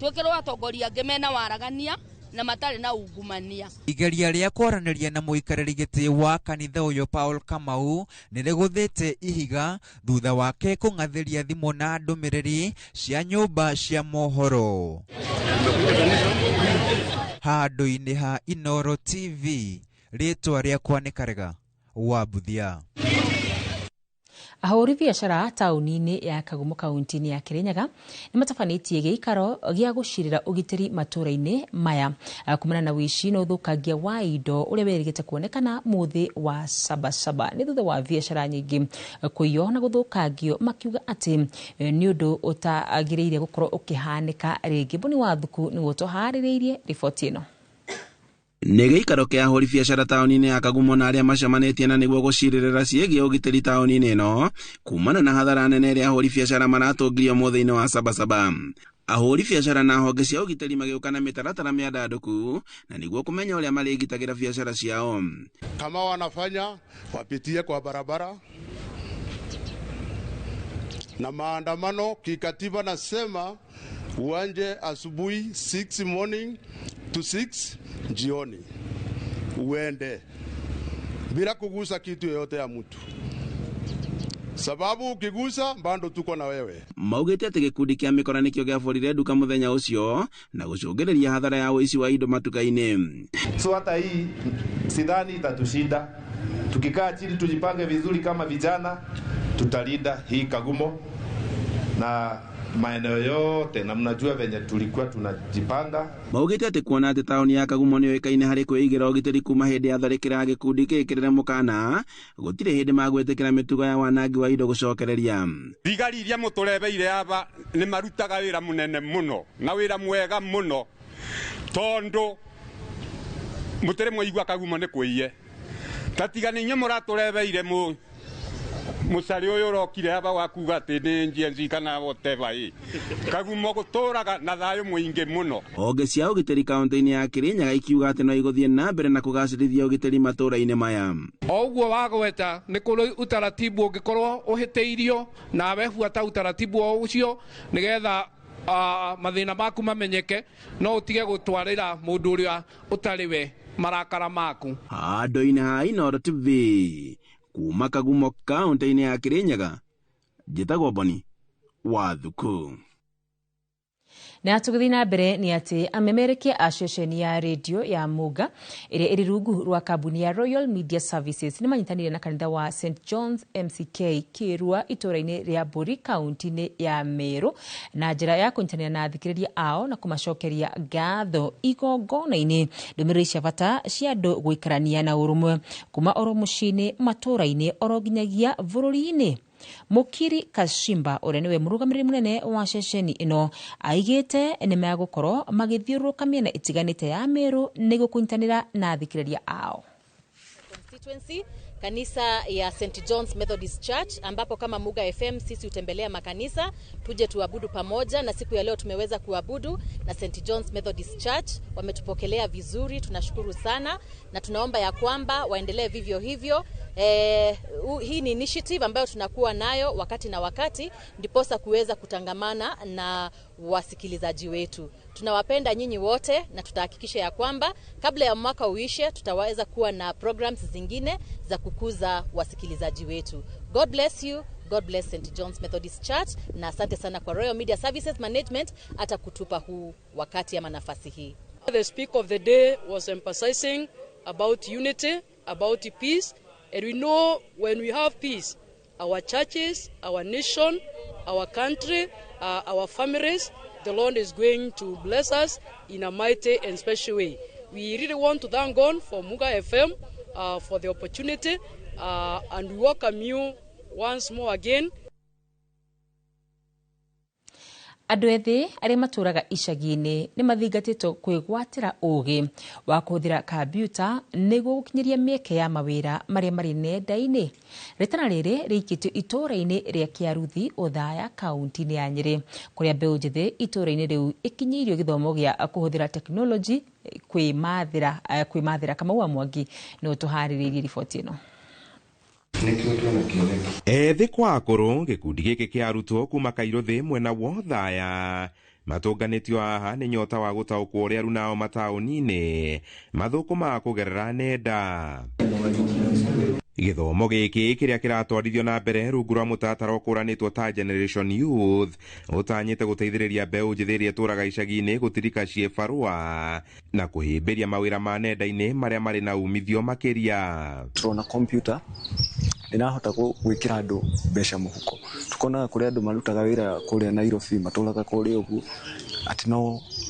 twĩkĩrwo atongoria angĩ mena waragania na matarĩ na ungumania. Igeria rĩa kwaranĩria na mũikarĩri gĩtĩ wa kanitha ũyũ Paul Kamau nĩ rĩgũthĩte ihiga thutha wake kũng'athĩria thimũ na ndũmĩrĩri cia nyũmba cia mohoro. Handũ-inĩ ha Inooro TV, rĩtwa rĩakwa nĩ Karega wa Mbuthia. Ahũri biacara taũni-inĩ ya Kagumo kaunti-inĩ ya Kirinyaga nĩ matabanĩtie gĩikaro gĩa gũcirĩra ũgitĩri matũũra-inĩ maya kumana na ũici na ũthũkangia wa indo ũrĩa werĩgĩte kuonekana mũthĩ wa Sabasaba. Nĩ thutha wa biacara nyingĩ kũiywo na gũthũkangio, makiuga atĩ nĩ ũndũ ũtagĩrĩire gũkorwo ũkĩhanĩka rĩngĩ. Boni wa Thuku nĩwe ũtũharĩrĩirie riboti ĩno. Nĩ gĩikaro kĩa ahũri biacara taũni-inĩ ya Kagumo na arĩa macemanĩtie na nĩguo gũcirĩrĩra ciĩgiĩ ũgitĩri taũni-inĩ ĩno kumana na hathara nene ĩrĩa ahũri biacara maratũngirio mũthĩ-inĩ wa Sabasaba. Ahũri biacara na honge cia ũgitĩri magĩũka na mĩtaratara mĩandandũku na nĩguo kũmenya ũrĩa marĩgitagĩra biacara ciao. Kama wanafanya wapitie kwa barabara na maandamano kikatiba, nasema uanje asubuhi 6 morning to 6 jioni, uende bila kugusa kitu yoyote ya mtu, sababu ukigusa bado tuko na wewe. Maugĩte atĩ gĩkundi kĩa mĩkora nĩkĩo gĩaborire nduka mũthenya ũcio na gũcũngĩrĩria hathara ya ũici wa indo matuka-inĩ. So hata hii sidhani itatushinda. Tukikaa chini tujipange vizuri kama vijana, tutalinda hii Kagumo na maeneo yote, na mnajua venye tulikuwa tunajipanga. Maugĩte atĩ kuona atĩ taũni ya Kagumo nĩyoĩkaine harĩ kwĩigĩra ũgitĩri kuma hĩndĩ ya tharĩkĩra ya gĩkundi gĩkĩrĩre mũkana, gũtirĩ hĩndĩ magwĩtĩkĩra mĩtugo ya wanangi wa indo gũcokereria. Thigari iria mũtũrebeire aba nĩ marutaga wĩra mũnene mũno na wĩra mwega mũno, tondũ mũtĩrĩ mwaigua Kagumo nĩ kwĩiye. Tatiga nĩ inyuĩ mũratũrebeire mũcarĩ ũyũ ũrokire aba wa kuga atĩ nĩ GNC kana whatever ĩ. Kagumo gũtũraga na thayũ mũingĩ mũno. Honge cia ũgitĩri kaunti-inĩ ya Kirinyaga ikiuga atĩ no igũthiĩ na mbere na kũgacĩrithia ũgitĩri matũũra-inĩ maya. O ũguo wagweta nĩ kũrĩ utaratibu ũngĩkorwo ũhĩtĩirio nawe buata utaratibu o ũcio nĩgetha mathĩna maku mamenyeke, no ũtige gũtwarĩra mũndũ ũrĩa ũtarĩ we marakara maku. Handũ-inĩ ha Inooro TV kuma Kagumo kaunti-inĩ ya Kirinyaga, njĩtagwo Boni wa Thuku. Na tũgĩthiĩ na mbere nĩ atĩ amemerekia a ceceni ya redio ya Muga ĩrĩa ĩrĩ rungu rwa kambuni ya Royal Media Services nĩ manyitanĩire na kanitha wa St John's MCK Kĩrua itũũra-inĩ rĩa Mbũri kaunti-inĩ ya Meru na njĩra ya kũnyitanĩra na athikĩrĩria ao na kũmacokeria ngatho igongona-inĩ. Ndũmĩrĩri cia bata cia andũ gũikarania na ũrũmwe kuma oro mũciĩ-inĩ, matũũra-inĩ oro nginyagia bũrũri-inĩ. Mukiri Kashimba ũrĩa nĩwe mũrũgamĩrĩri mũnene wa ceceni ĩno aigĩte nĩ megũkorwo magĩthiũrũrũka mĩena ĩtiganĩte ya Meru nĩguo kũnyitanĩra na athikĩrĩria ao. Constituency kanisa ya St John's Methodist Church, ambapo kama Muga FM sisi hutembelea makanisa tuje tuabudu pamoja, na siku ya leo tumeweza kuabudu na St John's Methodist Church. Wametupokelea vizuri, tunashukuru sana na tunaomba ya kwamba waendelee vivyo hivyo. Hii ni initiative ambayo tunakuwa nayo wakati na wakati, ndiposa kuweza kutangamana na wasikilizaji wetu. Tunawapenda nyinyi wote na tutahakikisha ya kwamba kabla ya mwaka uishe tutaweza kuwa na programs zingine za kukuza wasikilizaji wetu. God bless you. God bless St. John's Methodist Church, na asante sana kwa Royal Media Services Management hata kutupa huu wakati ama nafasi hii. The speaker of the day was emphasizing about unity, about peace, and we know when we have peace, our churches, our nation, our country, our families, the Lord is going to bless us in a mighty and special way. We really want to thank God for Muga FM for the opportunity, and we welcome you once more again. Andũ ethĩ arĩa matũraga icagi-inĩ nĩ mathingatĩtwo kwĩgwatĩra ũgĩ wa kũhũthĩra kambiuta nĩguo gũkinyĩria mĩeke ya mawĩra marĩa marĩ nenda-inĩ. Rĩtana rĩrĩ rĩikĩtio itũũra-inĩ rĩa Kĩaruthi, Othaya, kaunti-inĩ ya Nyĩrĩ, kũrĩa mbeũ njĩthĩ itũũra-inĩ rĩu ĩkinyĩirio gĩthomo gĩa kũhũthĩra tekinoronjĩ kwĩmathĩra. Kamau wa Mwangi nĩwe ũtũharĩrĩirie riboti ĩno. Ethĩ kwa akũrũ, gĩkundi gĩkĩ kĩa arutwo kuma Kairuthi mwena wa Othaya matũnganĩtio haha nĩ nyota wa gũtaũkwo ũrĩa arunao mataũni-inĩ mathũkũmaga kũgerera nenda. Gĩthomo gĩkĩ kĩrĩa kĩratwarithio na mbere rungu rwa mũtaratara ũkũranĩtwo ta Generation Youth ũtanyĩte gũteithĩrĩria mbeũ njĩthĩ ĩrĩa ĩtũraga icagi-inĩ gũtirika ciĩbarũa na kũhĩmbĩria mawĩra ma nenda-inĩ marĩa marĩ na umithio makĩria. Turona computer Ĩrahota gwĩkĩra andũ mbeca mũhuko. Tukonaga kũrĩa andũ marutaga wĩra kũrĩa Nairobi, matũraga kũrĩa ũguo, atĩ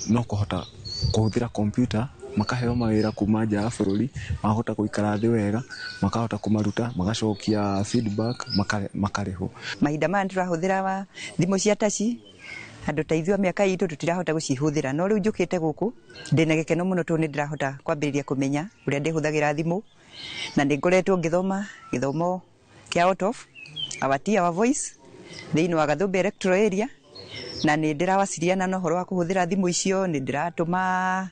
no kũhota kũhũthĩra kompiuta, makaheo mawĩra kuma nja ya bũrũri, makahota gũikara thĩ wega, makahota kũmaruta, magacokia feedback, makarĩhwo. Mahinda maya tũrahũthĩra thimũ cia taci, andũ ta ithuĩ a mĩaka itũ tũtirahota gũcihũthĩra, no rĩu njũkĩte gũkũ ndĩna gĩkeno mũno tondũ nĩ ndĩrahota kwambĩrĩria kũmenya ũrĩa ndĩhũthagĩra thimũ, na nĩ ngoretwo ngĩthoma gĩthomo kĩa out of our tea, our voice thĩinĩ wa Gathũmbĩ electoral area, na nĩ ndĩrawaciriana na ũhoro wa kũhũthĩra thimũ icio, nĩ ndĩratũma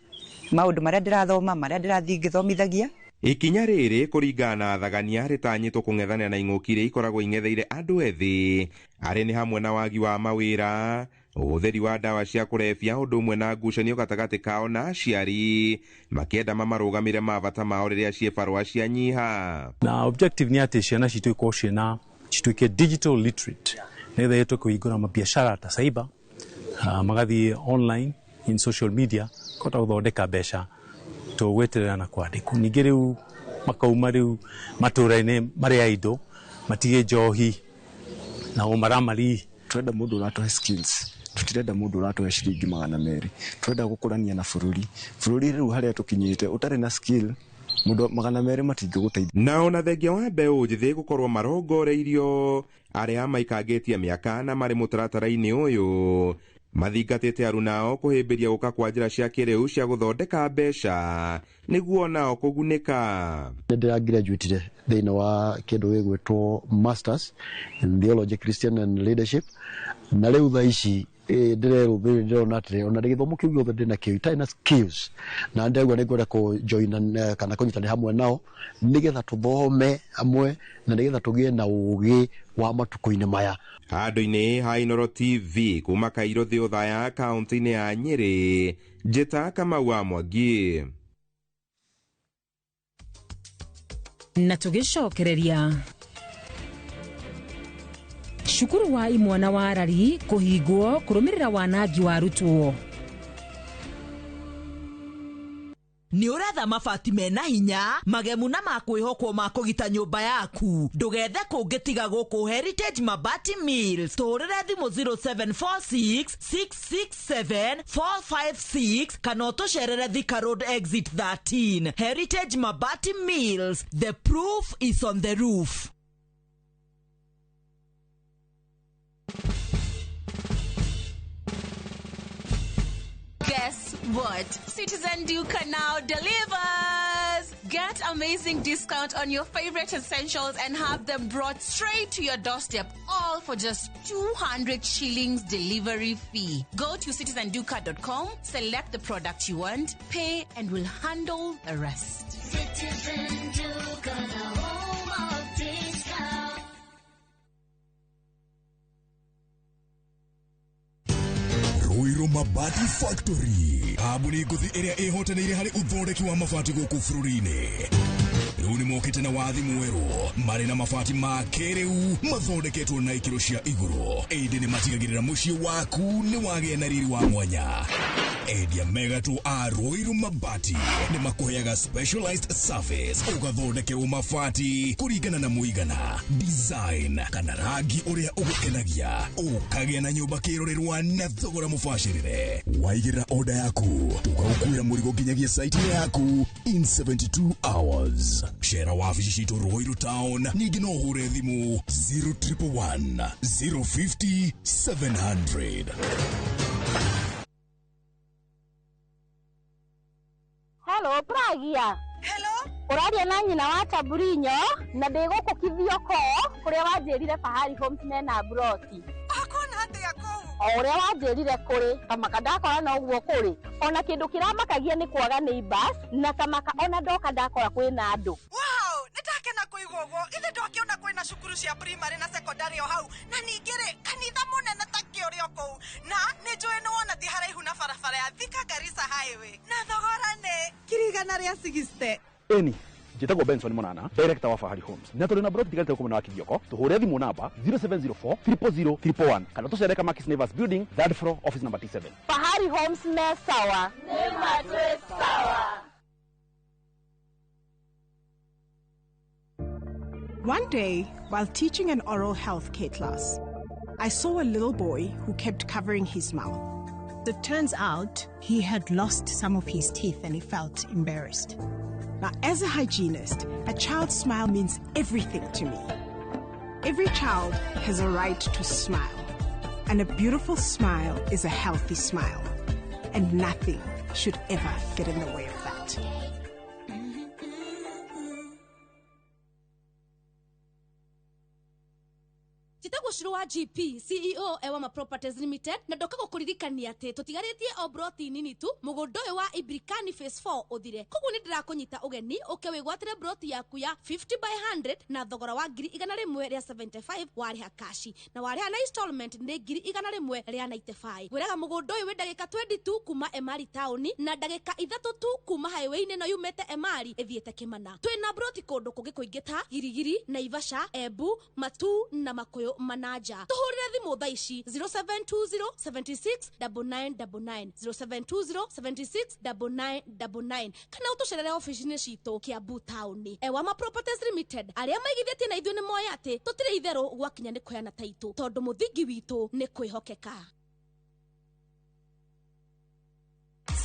maũndũ marĩa ndĩrathoma, marĩa ndĩrathiĩ ngĩthomithagia. Ikinya rĩrĩ kũringana na athagania rĩtanyĩtwo kũng'ethanĩra na ing'ũki iria ikoragwo ing'etheire andũ ethĩ arĩ nĩ hamwe na wagi wa mawĩra, ũhũthĩri wa ndawa cia kũrebia, ũndũ ũmwe na ngucanio gatagatĩ kao na aciari makĩenda mamarũgamĩre mabata mao rĩrĩa ciĩbarũa cianyiha. Na objective nĩ atĩ ciana citũ ikorwo ciĩna cituĩke digital literate nĩgetha ĩhote kũhingũra mabiacara ta cyber, magathiĩ online in social media kũhota gũthondeka mbeca tũgweterera na kwandĩkwo. Ningĩ rĩu makauma rĩu matũra-inĩ marĩa indo matige njohi na ũmaramari. Turenda mũndũ ũratũhe skills, tutirenda mũndũ ũratũhe ciringi 200. Turenda gũkũrania na bũrũri. Bũrũri rĩu harĩa tũkinyĩte ũtarĩ na skill mũndũ 200 matingĩgũteithia. Na ona thengia wa mbeũ njĩthĩ gũkorwo marongoreirio arĩa maikangĩtie mĩaka na marĩ mũtaratara-inĩ ũyũ mathingatĩte arunao kũhĩmbĩria gũka kwa njĩra cia kĩrĩu cia gũthondeka mbeca nĩguo nao kũgunĩka. Nĩ ndĩragraduatire thĩinĩ wa kĩndũ gĩgwĩtwo Masters in Theology, Christian and Leadership, na rĩu thaa ici ndĩrerũthĩrĩria ndĩrona atĩrĩ ona gĩthomo kĩu gĩothe ndĩna kĩo itarĩ na skills, na ndĩraigua nĩ ngwenda kũjoin kana kũnyitanĩra hamwe nao nĩgetha tũthome hamwe na nĩgetha tũgĩe na ũgĩ wa matukũ-inĩ maya. Handũ-inĩ ha Inooro TV kuma Kairũ thĩ Othaya kaunti-inĩ ya Nyĩrĩ, Njĩta Kamau wa Mwangi. Na tũgĩcokereria cukuru wa imwana wa Arari kũhingwo kũrũmĩrĩra wanangi wa arutwo. Nĩ ũretha mabati mena hinya magemu na makwĩhokwo ma kũgita nyũmba yaku, ndũgethe kũngĩ tiga gũkũ Heritage Mabati Mills. Tũhũrĩre thimũ 0746 667 456 kana ũtũcerere Thika Road exit 13. Heritage Mabati Mills, the proof is on the roof. Guess what? Citizen Duka now delivers! Get amazing discount on your favorite essentials and have them brought straight to your doorstep, all for just 200 shillings delivery fee. Go to citizenduka.com, select the product you want, pay, and we'll handle the rest. Citizen Duka, the home of discount. Ruiru Mabati Factory, kambuni ngũthi ĩrĩa ĩhotanĩire harĩ ũthondeki wa mabati gũkũ bũrũri-inĩ. Rĩu nĩ mokĩte na wathi mwerũ, marĩ na mabati ma kĩrĩu mathondeketwo na ikĩro cia igũrũ, ĩndĩ nĩ matigagĩrĩra mũciĩ waku nĩ wagĩa na riri wa mwanya. Endia megatũ a Ruiru Mabati nĩ makũheaga specialized service, ũgathondekerwo mabati kũringana na mũigana, design kana rangi ũrĩa ũgũkenagia, ũkagĩa na nyũmba kĩrorerwa na thogora mũbacĩrĩre. Waigĩrĩra order yaku, tũgagũkuĩra mũrigo nginyagia site-inĩ yaku in 72 hours. Cera wabici citũ Ruiru Town, ningĩ no ũhũre thimũ 0111 050 700. Hello, Pragia. Hello. Ũraria na nyina wa Taburinyo na ndĩ gũkũ Kithioko kũrĩa wanjĩrire Fahari Homes mena broti. Akona atĩa kũu? O ũrĩa wanjĩrire kũrĩ, kamaka ndakora no ũguo kũrĩ. Ona kĩndũ kĩramakagia nĩ kwaga neighbors na kamaka ona ndoka ndakora kwĩna andũ. Wow, nĩndakena kũigua ũguo. Ithe ndwakĩona kwĩna cukuru cia primary na secondary o hau, na ningĩ rĩ kanitha mũnene ta kĩũrĩ o kũu, na nĩ njũĩ nĩ wona ti haraihu na barabara ya Thika Garissa Highway, na thogora nĩ 160,000. Eni njĩtagwo Benson Monana, director wa Fahari Homes, na tũrĩ na broti tigarĩte gũkũ mwena wa Kithioko. Tũhũre thimũ namba 0704 000 111 kana tũcere Kamakis Neighbors Building, third floor, office number T7. Fahari Homes me sawa. Nĩ matwĩ sawa. One day, while teaching an oral health care class, I saw a little boy who kept covering his mouth. It turns out he had lost some of his teeth and he felt embarrassed. Now, as a hygienist, a child's smile means everything to me. Every child has a right to smile, and a beautiful smile is a healthy smile, and nothing should ever get in the way of that. Njĩtagwo Shiro wa GP CEO Ewama Properties Limited na ndoka gũkũririkania atĩ tũtigarĩtie o broti nini tu mũgũnda ũyũ wa Ibrikani Phase 4 ũthire. Koguo nĩ ndĩrakũnyita ũgeni ũke wĩgwatĩre broti yaku ya 50 by 100 na thogora wa 175,000 warĩha kashi na warĩha na installment nĩ 195,000. Ngwĩraga mũgũnda ũyũ wĩ ndagĩka 22 kuma Emari taũni na ndagĩka 3 tu kuma highway-inĩ ĩno yumĩte Emari ĩthiĩte Kĩmana. Twĩna broti kũndũ kũngĩ kũingĩ ta Girigiri, Naivasha, Embu, Matuu na Makuyu Manaja. Tuhurire thimu thaa ici 0720 76 9999 0720 76 9999 kana ũtũcerere ofici-inĩ citũ Kiambu taũni. Ewama Properties Limited arĩa maigithĩtie na ithuĩ nĩ moĩ atĩ tũtirĩ itherũ gwakinya nĩ kũheana taitũ tondũ mũthingi witũ nĩ kwĩhokeka.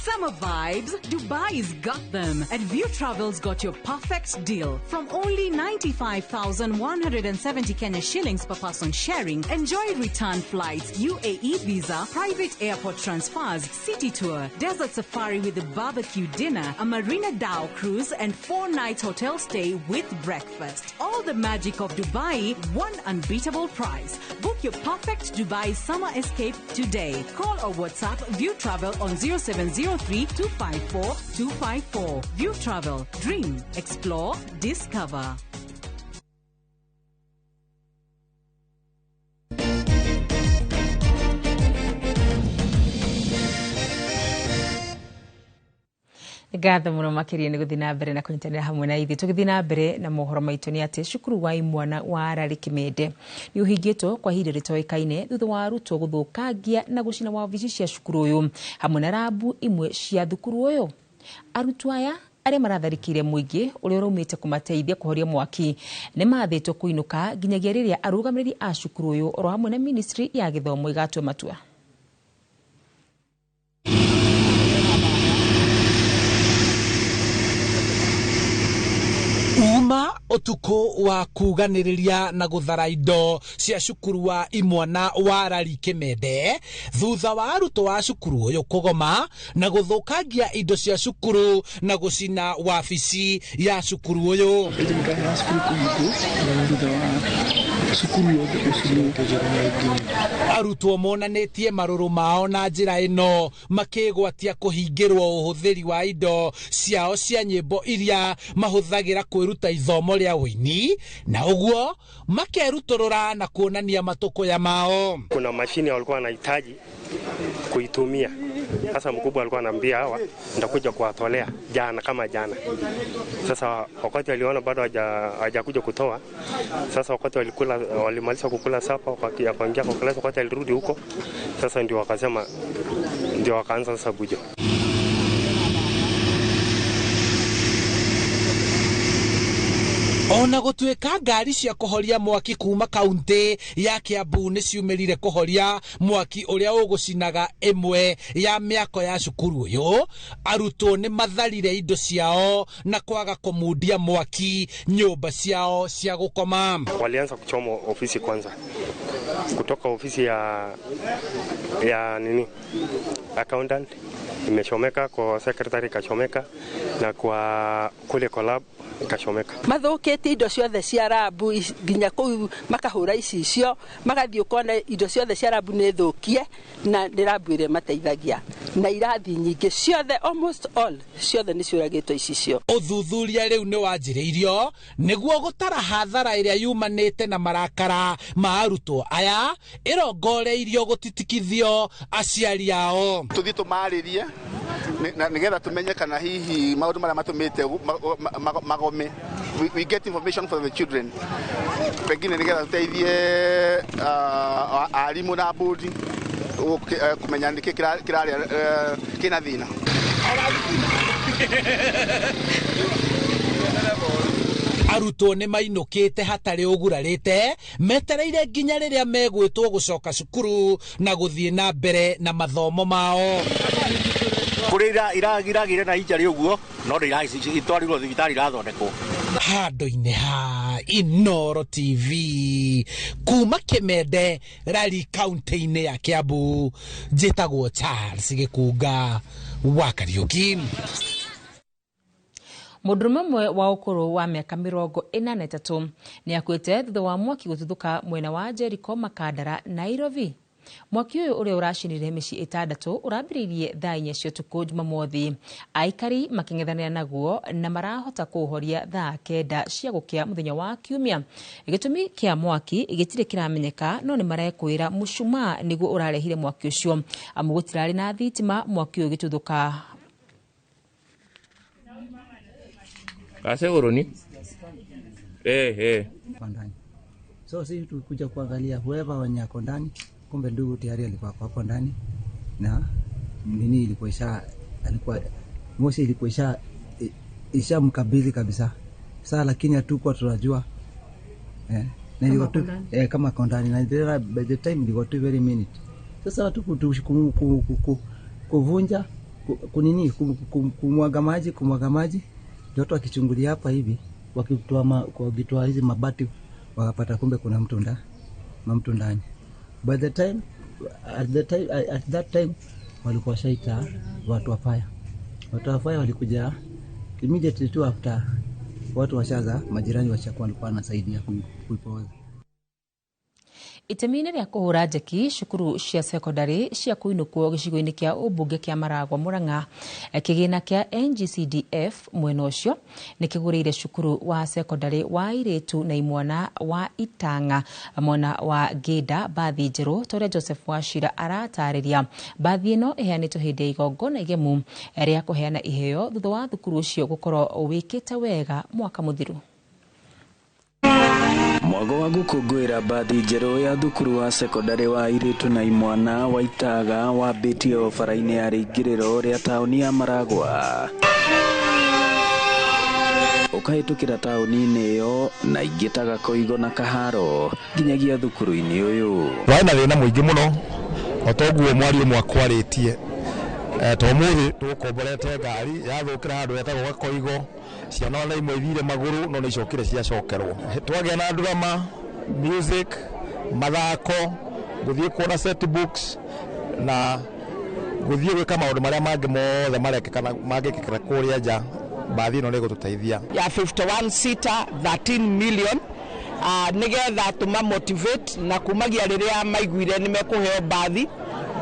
Summer vibes, Dubai's got them. And View Travel's got your perfect deal. From only 95,170 Kenya shillings per person sharing, enjoy return flights, UAE visa, private airport transfers, city tour, desert safari with a barbecue dinner, a Marina Dhow cruise, and 4-night hotel stay with breakfast. All the magic of Dubai, one unbeatable price. Book your perfect Dubai summer escape today. Call or WhatsApp View Travel on 0703 254 254. View Travel. Dream, explore, discover. Ngatho muno makiria ni guthi na mbere na kunyitanira hamwe na ithuĩ. Tũgĩthiĩ na mbere na mohoro maitũ nĩ atĩ cukuru wa imwana wa Arari Kimende nĩ ũhingĩtwo kwa ihinda rĩtoĩkaine thutha wa arutwo gũthũkangia na gũcina wabici cia cukuru ũyũ hamwe na rabu imwe cia thukuru ũyũ. Arutwo aya arĩa maratharĩkĩire mũingĩ ũrĩa ũraumĩte kũmateithia kũhoria mwaki nĩ mathĩtwo kũinũka nginyagia rĩrĩa arũgamĩrĩri a cukuru ũyũ oro hamwe na ministry ya gĩthomo ĩgatua matua. Uma utuku wa kuganĩrĩria na gũthara indo cia cukuru wa imwana wa Arari Kimende thutha wa arutwo a cukuru ũyũ kũgoma na gũthũkangia indo cia cukuru na gũcina wabici ya cukuru ũyũ. Arutwo monanĩtie marũrũ mao na njĩra ĩno makĩgwatia kũhingĩrwo ũhũthĩri wa indo ciao cia nyĩmbo iria mahũthagĩra kwĩruta ithomo rĩa ũini na ũguo makerutũrũra na kuonania matũkũya mao. Kuna mashine walikuwa wanahitaji kuitumia. Sasa mkubwa alikuwa anambia hawa nitakuja kuwatolea jana kama jana. Sasa wakati aliona bado hajakuja kutoa. Sasa wakati walikula walimaliza kukula sapa wakaingia kwa klasi, wakati alirudi huko sasa ndio wakasema ndio wakaanza sasa bujo. Ona gũtuĩka ngari cia kũhoria mwaki kuma kaunti ya Kiambu nĩ ciumĩrire kũhoria mwaki ũrĩa ũgũcinaga ĩmwe ya mĩako ya cukuru ũyũ, arutwo nĩ matharire indo ciao na kwaga kũmundia mwaki nyũmba ciao cia gũkoma. Walianza kuchoma ofisi kwanza, kutoka ofisi ya nini accountant imechomeka, kwa secretary kachomeka, na kwa kule collab kachomeka. Mathũkĩtie indo ciothe cia rabu nginya kũu makahũra icicio magathiĩ ũkona indo ciothe cia rabu nĩ thũkie na nĩ rabu ĩrĩa mateithagia na irathi nyingĩ ciothe almost all ciothe nĩ ciũragĩtwo icicio. Ũthuthuria rĩu nĩ wanjĩrĩirio nĩguo gũtara hathara ĩrĩa yumanĩte na marakara ma arutwo aya ĩrongoreirio gũtitikithio aciari ao. Tũthiĩ tũmarĩrie nigetha tumenye kana hihi maundu maria matumite magome. We get information for the children pengine nigetha tuteithie arimu na bodi kumenya niki kiraria kina thina. Arutwo nĩ mainũkĩte hatarĩ ũgurarĩte, metereire nginya rĩrĩa megwĩtwo gũcoka cukuru na gũthiĩ na mbere na mathomo mao. Kũrĩ iragire na injury ũguo, no itwarirwo thibitarĩ irathondekwo. Handũ-inĩ ha Inoro TV kuma Kimende Rari kaunti-inĩ ya Kiambu, njĩtagwo Charles Gĩkunga wa Kariũki. Mũndũrũme ũmwe wa ũkũrũ wa mĩaka 43 nĩ akuĩte thutha wa mwaki gũtuthũka mwena wa Jericho Makandara, Nairobi. Mwaki ũyũ ũrĩa ũracinire mĩciĩ 6 ũrambĩrĩirie thaa 4 cia ũtukũ Jumamothi. Aikari makĩng'ethanĩra naguo na marahota kũũhoria thaa 9 cia gũkĩa mũthenya wa Kiumia. Gĩtũmi kĩa mwaki gĩtirĩ kĩramenyeka, no nĩ marekwĩra mũcumaa nĩguo ũrarehire mwaki ũcio, amu gũtirarĩ na thitima mwaki ũyũ ũgĩtuthũka. Aseguruni? So sisi tulikuja kuangalia whoever wenye ako ndani, kumbe ndugu tayari alikuwa hapo ndani na nini ilikuwa isha, alikuwa moshi ilikuwa isha mkabili kabisa. Sasa lakini hatukuwa tunajua na ilikuwa tu kama ako ndani, na by the time ilikuwa tu very minute. Sasa watu kuvunja kunini kumwaga maji, watu wakichungulia hapa hivi, wakitoa hizi mabati wakapata kumbe kuna mtu ndani. By the time at that time walikuwa shaita watu wa fire. Watu wa fire walikuja immediately tu after watu washaza, majirani washakuwa walikuwa wanasaidia kuipoza. Itemi-inĩ rĩa kũhũra njeki cukuru cia sekondari cia kũinũkwo gĩcigo-inĩ kĩa ũmbunge kĩa Maragwa Murang'a, kĩgĩna kĩa NGCDF mwena ũcio nĩ kĩgũrĩire cukuru wa sekondari wa airĩtu na imwana wa Itang'a mwena wa Ngĩnda mbathi njerũ, ta ũrĩa Joseph Wachira aratarĩria. Mbathi ĩno ĩheanĩtwo hĩndĩ ya igongona igemu rĩa kũheana iheo thutha wa thukuru ũcio gũkorwo wĩkĩte wega mwaka mũthiru. Mwago wa gũkũngũĩra mbathi njerũ ya thukuru wa sekondari wa airĩtu na imwana wa Itaga wambĩtie o bara-inĩ ya rĩingĩrĩro rĩa taũni ya Maragwa, ũkahĩtũkĩra taũni-inĩ ĩyo na ingĩ ta Gakoigo na Kaharo nginyagia thukuru-inĩ ũyũ. Warĩ na thĩna mũingĩ mũno, o toguo mwaria ũmwe akwarĩtie. To ũmũthĩ tũgũkomborete ngari yathũkĩra handũ hetagwo Gakoigo, ciana ona imwe ithire magũrũ no nĩ icokire ciacokerwo. Twagĩa na drama, music, mathako, gũthiĩ kuona set books na gũthiĩ gwĩka maũndũ marĩa mangĩ mothe marekĩka mangĩkĩka kũrĩa nja, mbathi ĩno nĩ ĩgũtũteithia. Ya 51 seater 13 million nigetha tũma motivate na kumagia rĩrĩa maiguire nĩ mekũheo mbathi.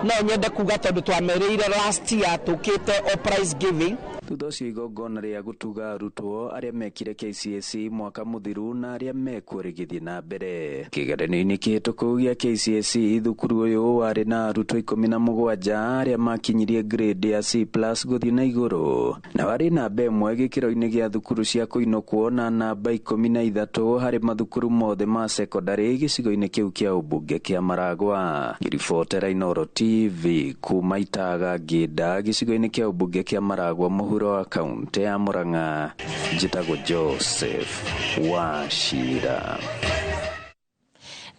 No nyende kuga tondũ twamerĩire last year tũkĩte o prize giving. Thutha ũcio igongona rĩa gũtuga arutwo arĩa mekire KCSE mwaka mũthiru na arĩa mekuo rĩgĩthiĩ na mbere. Kĩgeranio-inĩ kĩhĩtũku gĩa KCSE thukuru ũyũ warĩ na arutwo 17 arĩa makinyirie grade ya C+ gũthiĩ na igũrũ, na warĩ namba 1 gĩkĩro-inĩ gĩa thukuru cia kũinũkwo na namba 13 harĩ mathukuru mothe ma sekondarĩ gĩcigo-inĩ kĩu kĩa ũmbunge kĩa Maragwa. Ngĩribotera Inoro TV kuma Itaga Ngĩnda gĩcigo-inĩ kĩa ũmbunge kĩa Maragwa mũhuro wa kaunti ya Murang'a, njĩtagwo Joseph Wachira.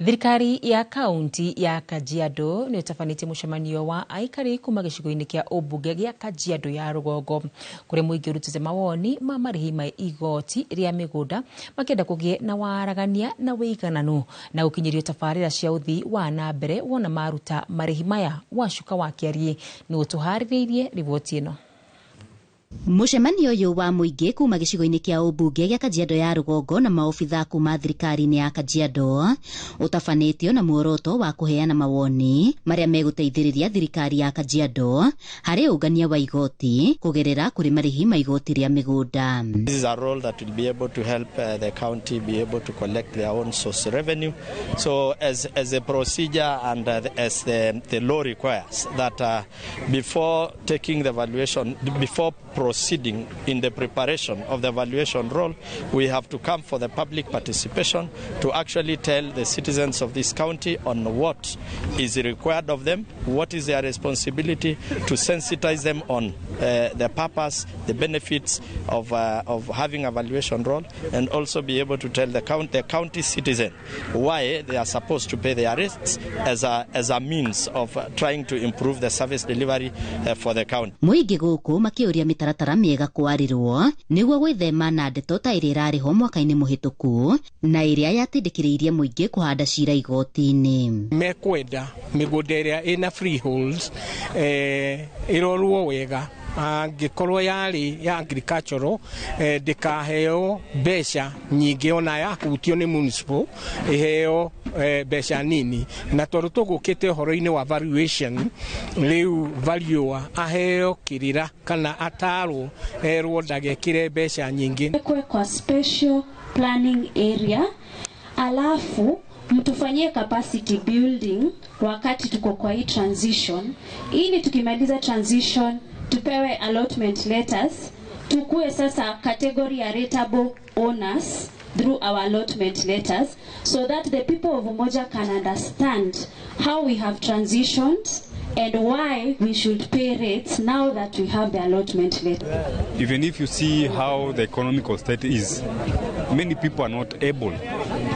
Thirikari ya kaunti ya Kajiado nĩ ĩtabanĩtie mũcemanio wa aikari kuma gĩcigo-inĩ kĩa ũmbunge gĩa Kajiado ya rũgongo, kũrĩa mũingĩ ũrutĩte mawoni ma marĩhi ma igoti rĩa mĩgũnda makĩenda kũgĩe na waragania na wĩigananu na gũkinyĩrio tabarĩra cia ũthii wa na mbere wona maruta marĩhi maya. Wacuka wa Kĩariĩ nĩ ũtũharĩrĩirie riboti ĩno. Mũcemanio ũyũ wa mũingĩ kuma gĩcigo-inĩ kĩa ũmbunge gĩa Kajiado ya rũgongo na maobitha kuma thirikari-inĩ ya Kajiado ũtabanĩtio na muoroto wa kũheana mawoni marĩa megũteithĩrĩria thirikari ya Kajiado harĩ ũngania wa igoti kũgerera kũrĩ marĩhi ma igoti rĩa mĩgũnda. This is a role that will be able to help the county be able to collect their own source revenue. So as a procedure and as the law requires that before taking the valuation, before proceeding in the preparation of the valuation roll, we have to come for the public participation to actually tell the citizens of this county on what is required of them, what is their responsibility, to sensitize them on the purpose, the benefits of having a valuation roll, and also be able to tell the county citizen why they are supposed to pay their rates as a means of trying to improve the service delivery for the county. Mũingĩ gũkũ makĩũria mĩtaratara mĩega kwarĩrwo nĩguo gwĩthema na ndeto ta ĩrĩa ĩrarĩ ho mwaka-inĩ mũhĩtũku na ĩrĩa yatindĩkĩrĩirie mũingĩ kũhanda cira igoti-inĩ. Mekwenda mĩgũnda ĩrĩa ĩna freeholds ĩrorwo wega, angĩkorwo yarĩ ya agricultural ndĩkaheo mbeca nyingĩ, ona yahutio nĩ municipal ĩheo mbeca nini, na tondũ tũgũkĩte ũhoro-inĩ wa valuation, rĩu valuer aheo kĩrĩra kana atarwo erwo ndagekĩre mbeca nyingĩ. Kwe kwa special planning area, alafu mtufanyie capacity building wakati tuko kwa hii transition, ili tukimaliza transition tupewe allotment letters, tukue sasa category ya rateable owners through our allotment letters, so that the people of Umoja can understand how we have transitioned and why we should pay rates now that we have the allotment letter. Even if you see how the economical state is, many people are not able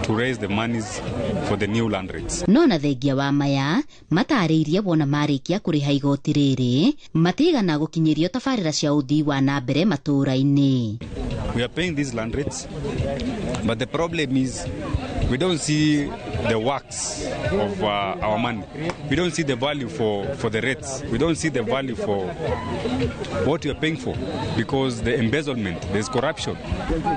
to raise the monies for the new land rates. No na thengia wa maya matarĩirie wona marĩkia kũrĩha igoti rĩrĩ matigana gũkinyĩrio tabarĩra cia ũthii wa na mbere matũũra-inĩ. We are paying these land rates, but the problem is we don't see the works of our money. We don't see the value for the rates. We don't see the value for what we are paying for, because the embezzlement, there's corruption,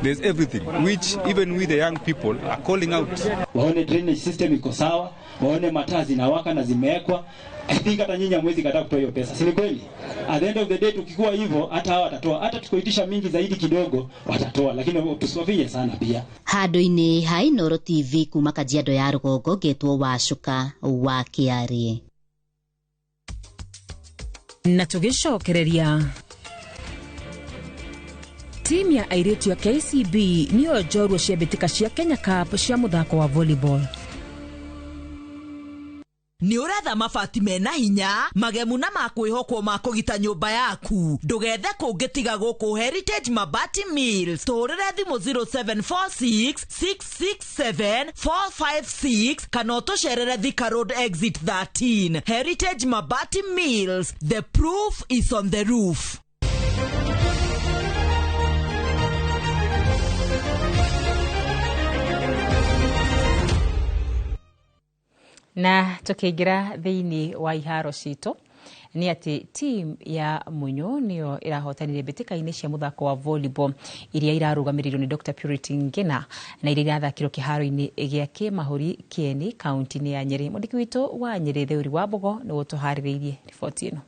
there's everything, which even we the young people are calling out. Waone drainage system iko sawa, waone mataa zinawaka na zimewekwa. I think hata nyinyi hamwezi kataa kutoa hiyo pesa, si ni kweli? At the end of the day tukikuwa hivyo, hata hawa watatoa, hata tukoitisha mingi zaidi kidogo watatoa, lakini tusiwafinye sana pia. Handũ-inĩ ha Inooro TV kuma Kajiado ya rũgongo, ngetwo Wacuka wa Kĩarĩ. Na tũgĩcokereria, timu ya airĩtu ya KCB nĩyo njorua cia mbĩtĩka cia Kenya Cup cia mũthako wa volleyball. Nĩ ũretha mabati mena hinya, magemu na ma kwĩhokwo ma kũgita nyũmba yaku, ndũgethe kũngĩ tiga gũkũ Heritage Mabati Mills. Tũhũrĩre thimũ 0746 667 456 kana ũtũcerere Thika Road exit 13. Heritage Mabati Mills, the proof is on the roof. Na tukiingira thiini wa iharo citũ nĩ atĩ team ya Munyo nĩyo ĩrahotanire mbĩtĩka-inĩ cia mũthako wa volleyball iria irarũgamĩrĩirwo nĩ Dr Purity Ngina na iria irathakirwo kĩharo-inĩ gĩa Kĩmahũri Kĩeni kaunti-inĩ ya Nyĩrĩ. Mwandĩki witũ wa Nyĩrĩ Theuri wa Mbogo nĩwe ũtũharĩrĩirie riboti ĩno.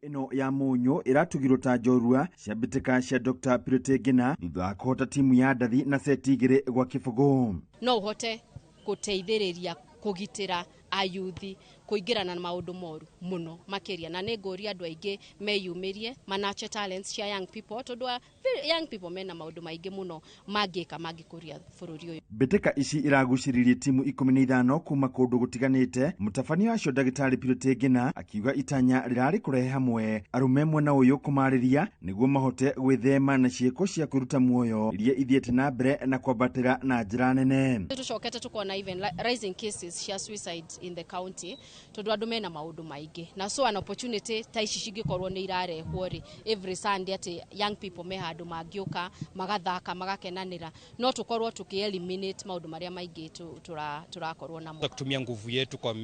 Ĩno ya Munyo ĩratugirwo ta njorua cia mbĩtĩka cia Dr Purity Ngina thutha wa kũhota timu ya Ndathi na seti 2-0. No ũhote gũteithĩrĩria kũgitĩra ayuthi kũingĩrana na maũndũ moru mũno makĩria, na nĩ ngũria andũ aingĩ meyumĩrie manache talents cia young people, tondũ young people mena maũndũ maingĩ mũno mangĩka mangĩkũria bũrũri ũyũ. Mbĩtĩka ici iragucĩrĩirie timu 15 kuma kũndũ gũtiganĩte. Mũtabania wacio ndagĩtarĩ Purity Ngina akiuga itanya rĩrarĩ kũrehe hamwe arũme mwena ũyũ kũmarĩria nĩguo mahote gwĩthema na ciĩko cia kwĩruta muoyo iria ithiĩte na mbere na kwambatĩra na njĩra nene. Tũcokete tũkona even rising cases cia suicide in the county, tondu andu mena maundu maingi, na so an opportunity ta ici cingikorwo ni irarehwo ri every Sunday ati young people me handu mangiuka magathaka magakenanira, no tukorwo tuki eliminate maundu maria maingi turakorwo namo. Kutumia nguvu yetu kwa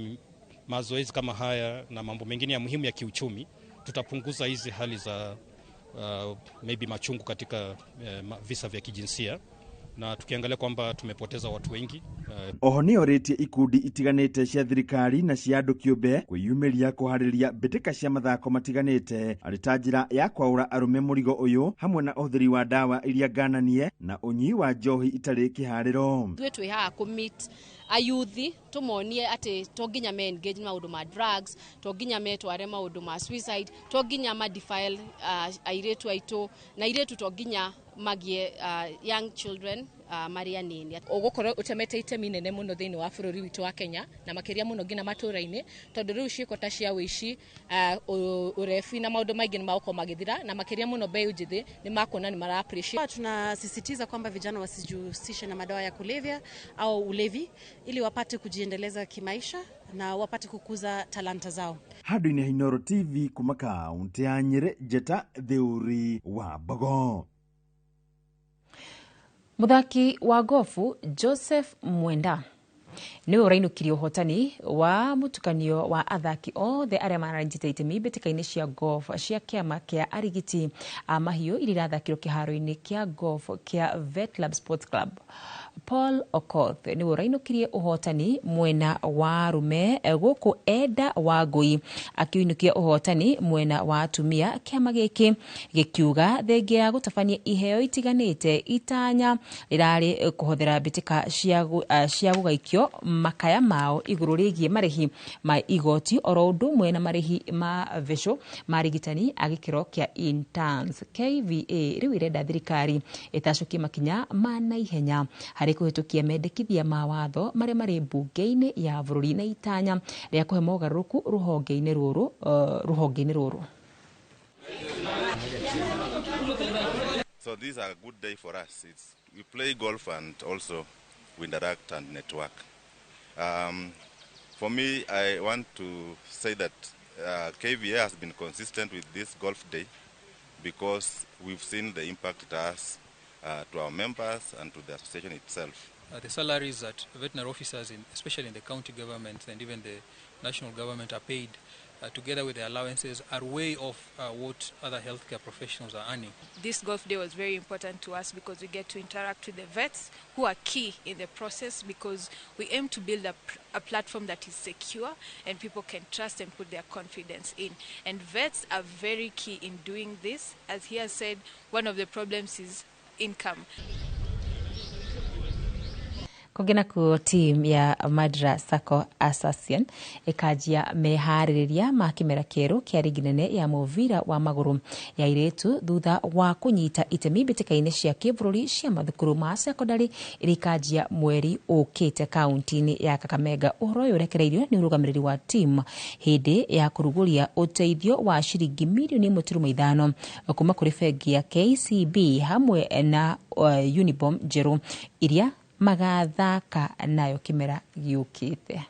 mazoezi kama haya na mambo mengine ya muhimu ya kiuchumi, tutapunguza hizi hali za maybe machungu katika visa vya kijinsia, na tukiangalia kwamba tumepoteza watu wengi. Oho nĩ orĩtie ikundi itiganĩte cia thirikari na cia andũ kĩũmbe kwĩyumĩria kũharĩria mbĩtĩka cia mathako matiganĩte arĩ ta njĩra ya kwaũra arũme mũrigo ũyũ hamwe na ũhũthĩri wa ndawa iria ngananie na ũnyui wa njohi itarĩ kĩharĩro. Ithuĩ twĩ haha kũ meet ayuthi tumonie ati to nginya me engage maundu ma drugs, to nginya metware maundu ma suicide, to nginya ma defile airitu aitu na airitu to nginya magie young children marĩ anini. Ũgũkorwo ũtemete itemi nene mũno thĩinĩ wa bũrũri witũ wa Kenya na makĩria mũno nginya matũra-inĩ, tondũ rĩu ciĩko ta cia ũici, ũrebi na maũndũ maingĩ nĩ magũkorwo magĩthira, na makĩria mũno mbeũ njĩthĩ nĩ makuona nĩ mara appreciate. Tunasisitiza kwamba vijana wasijihusishe na madawa ya kulevya au ulevi ili wapate kujiendeleza kimaisha na wapate kukuza talanta zao. Handũ-inĩ ha Inooro TV kuma kaunti ya Nyĩrĩ, Njeta Theuri wa Mbogo. Muthaki wa gofu Joseph Mwenda niwe ũrainũkirie ũhotani wa mũtukanio wa athaki othe arĩa maranyitĩte itemi mbĩtĩka-inĩ cia golf cia kĩama kĩa arigiti a mahiũ iria irathakirwo kĩharo-inĩ kĩa golf kĩa Vetlab Sports Club. Paul Okoth niwe ũrainũkirie ũhotani mwena wa arume, gũkũ Eda Wangui akĩinũkia ũhotani mwena wa atumia. Kĩama gĩkĩ gĩkiuga thengia ya gũtabania iheo itiganĩte itanya rĩrarĩ kũhothera mbĩtĩka cia gũgaikio makaya mao igũrũ rĩgiĩ marĩhi ma igoti oro ũndũ ũmwe na marĩhi ma vĩcũ ma arigitani a gĩkĩro kĩa interns. KVA rĩu ĩrenda thirikari ĩtacũkie makinya ma naihenya harĩ kũhĩtũkia mendekithia ma watho marĩa marĩ mbunge-inĩ ya bũrũri na itanya rĩa kũhe mogarũrũku rũhonge-inĩ rũrũ. So this is a good day for us. We play golf and also we interact and network. For me, I want to say that KVA has been consistent with this golf day because we've seen the impact it has to our members and to the association itself. The salaries that veterinary officers, especially in the county government and even the national government, are paid together with the allowances are way off what other healthcare professionals are earning. This golf day was very important to us because we get to interact with the vets who are key in the process, because we aim to build a platform that is secure and people can trust and put their confidence in. And vets are very key in doing this. As he has said, one of the problems is income. Kũngĩ nakuo team ya Madra Sacco Association ĩkanjia meharĩrĩria ma kĩmera kĩerũ kĩa rigi nene ya mũbira wa magũrũ ya airĩtu thutha wa kũnyita itemi mbĩtĩka-inĩ cia kĩbũrũri cia mathukuru ma sekondari iria ikanjia mweri ũkĩte kaunti-inĩ ya Kakamega. Ũhoro ũyũ ũrekereirio nĩ ũrũgamĩrĩri wa team hĩndĩ ya kũrugũria ũteithio wa ciringi mirioni 1.5 kuma kũrĩ bengi ya KCB hamwe na Unibom njerũ iria magathaka nayo kĩmera gĩũkĩte.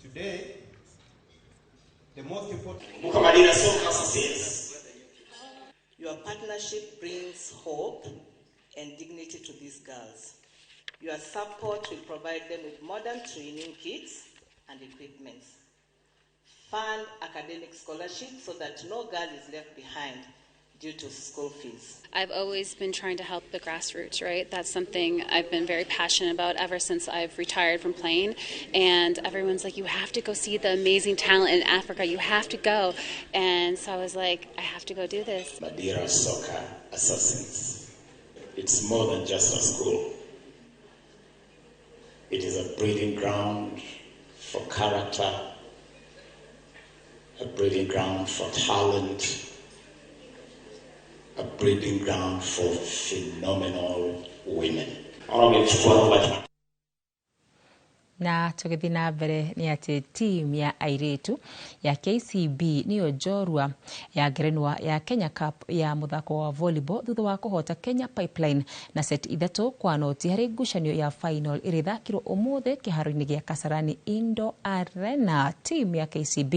Today, the most important Your partnership brings hope and dignity to these girls. Your support will provide them with modern training kits and equipment. Fund academic scholarships so that no girl is left behind due to school fees. I've always been trying to help the grassroots, right? That's something I've been very passionate about ever since I've retired from playing. And everyone's like, you have to go see the amazing talent in Africa. You have to go. And so I was like, I have to go do this. Madira Soccer Assassins. It's more than just a school. It is a breeding ground for character, a breeding ground for talent, a breeding ground for phenomenal women. Na tũgĩthiĩ na mbere nĩ atĩ team ya airĩtu ya KCB nĩyo njorua ya ngerenwa ya Kenya Cup ya mũthako wa volleyball thutha wa kũhota Kenya Pipeline na set 3-0 harĩ ngucanio ya final ĩrĩa ĩthakirwo ũmũthĩ kĩharo-inĩ gĩa Kasarani Indoor Arena. Team ya KCB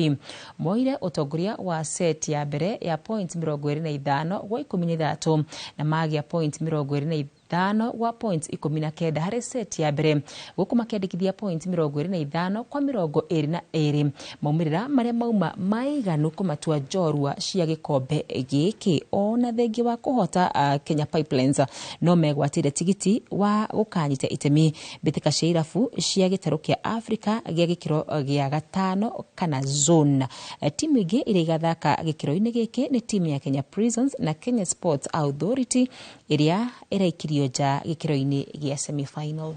moire ũtongoria wa set ya mbere ya point 25 gwa 13 na magĩa point 25 gwa point 19 harĩ set ya mbere, gũkũ makĩandĩkithia point 25 kwa 22. Maumĩrĩra marĩa mauma maiganu kũmatua njorua cia gĩkombe gĩkĩ. Ona thengia wa kũhota Kenya Pipelines no megwatĩire tigiti wa gũkanyita itemi mbĩtĩka cia irabu cia gĩtarũ kĩa Afrika gĩa gĩkĩro gĩa 5 kana zone. Timu ingĩ iria igathaka gĩkĩro-inĩ gĩkĩ nĩ timu ya Kenya Prisons na Kenya Sports Authority ĩrĩa ĩraikirio Gũikio nja gĩkĩro-inĩ gĩa semi-final.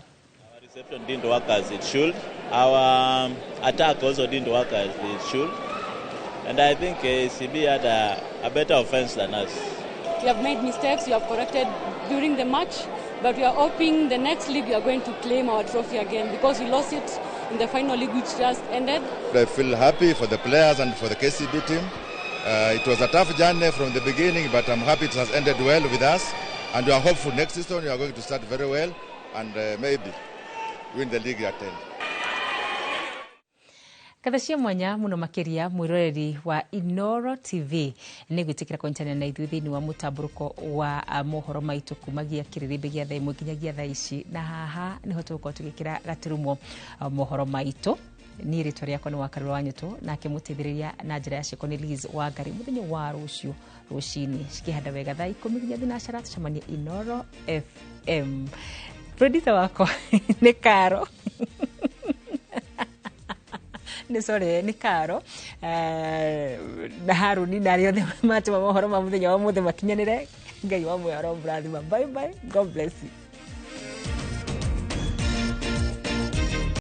Reception didn't work as it should. Our attack also didn't work as it should. And I think KCB had a better offense than us. We have made mistakes, we have corrected during the match, but we are hoping the next league we are going to claim our trophy again because we lost it in the final league which just ended. I feel happy for the players and for the KCB team. It was a tough journey from the beginning, but I'm happy it has ended well with us. And we are hopeful next season we are going to start very well and maybe win the league at the end. Ngatho cia mwanya muno makiria mwiroreri wa Inoro TV nĩ gwĩtĩkĩra kũnyitanĩra na ithuĩ thĩinĩ wa mũtambũrũko wa mohoro maitũ kumagia kĩrĩrĩmbĩ gĩa thaa 1 nginyagia thaa ici, na haha nĩho tũgũkorwo tũgĩkĩra gaturumo mohoro maitũ. Niĩ rĩtwa rĩakwa nĩ Wakarura wa Nyũtũ, nake mũteithĩrĩria na njĩra ya ciĩko nĩ Liz Wangari. Mũthenya wa rũciũ rũcinĩ cikĩhanda wega thaa 10 nginya thinacara, tũcemanie Inoro FM. Producer wakwa nĩ Karo, nĩ sorry, nĩ Karo na Haruni na arĩa othe matũma mohoro ma mũthenya wa mũthĩ makinyanĩre. Ngai wa muoyo aromũrathima. Bye bye, God bless you.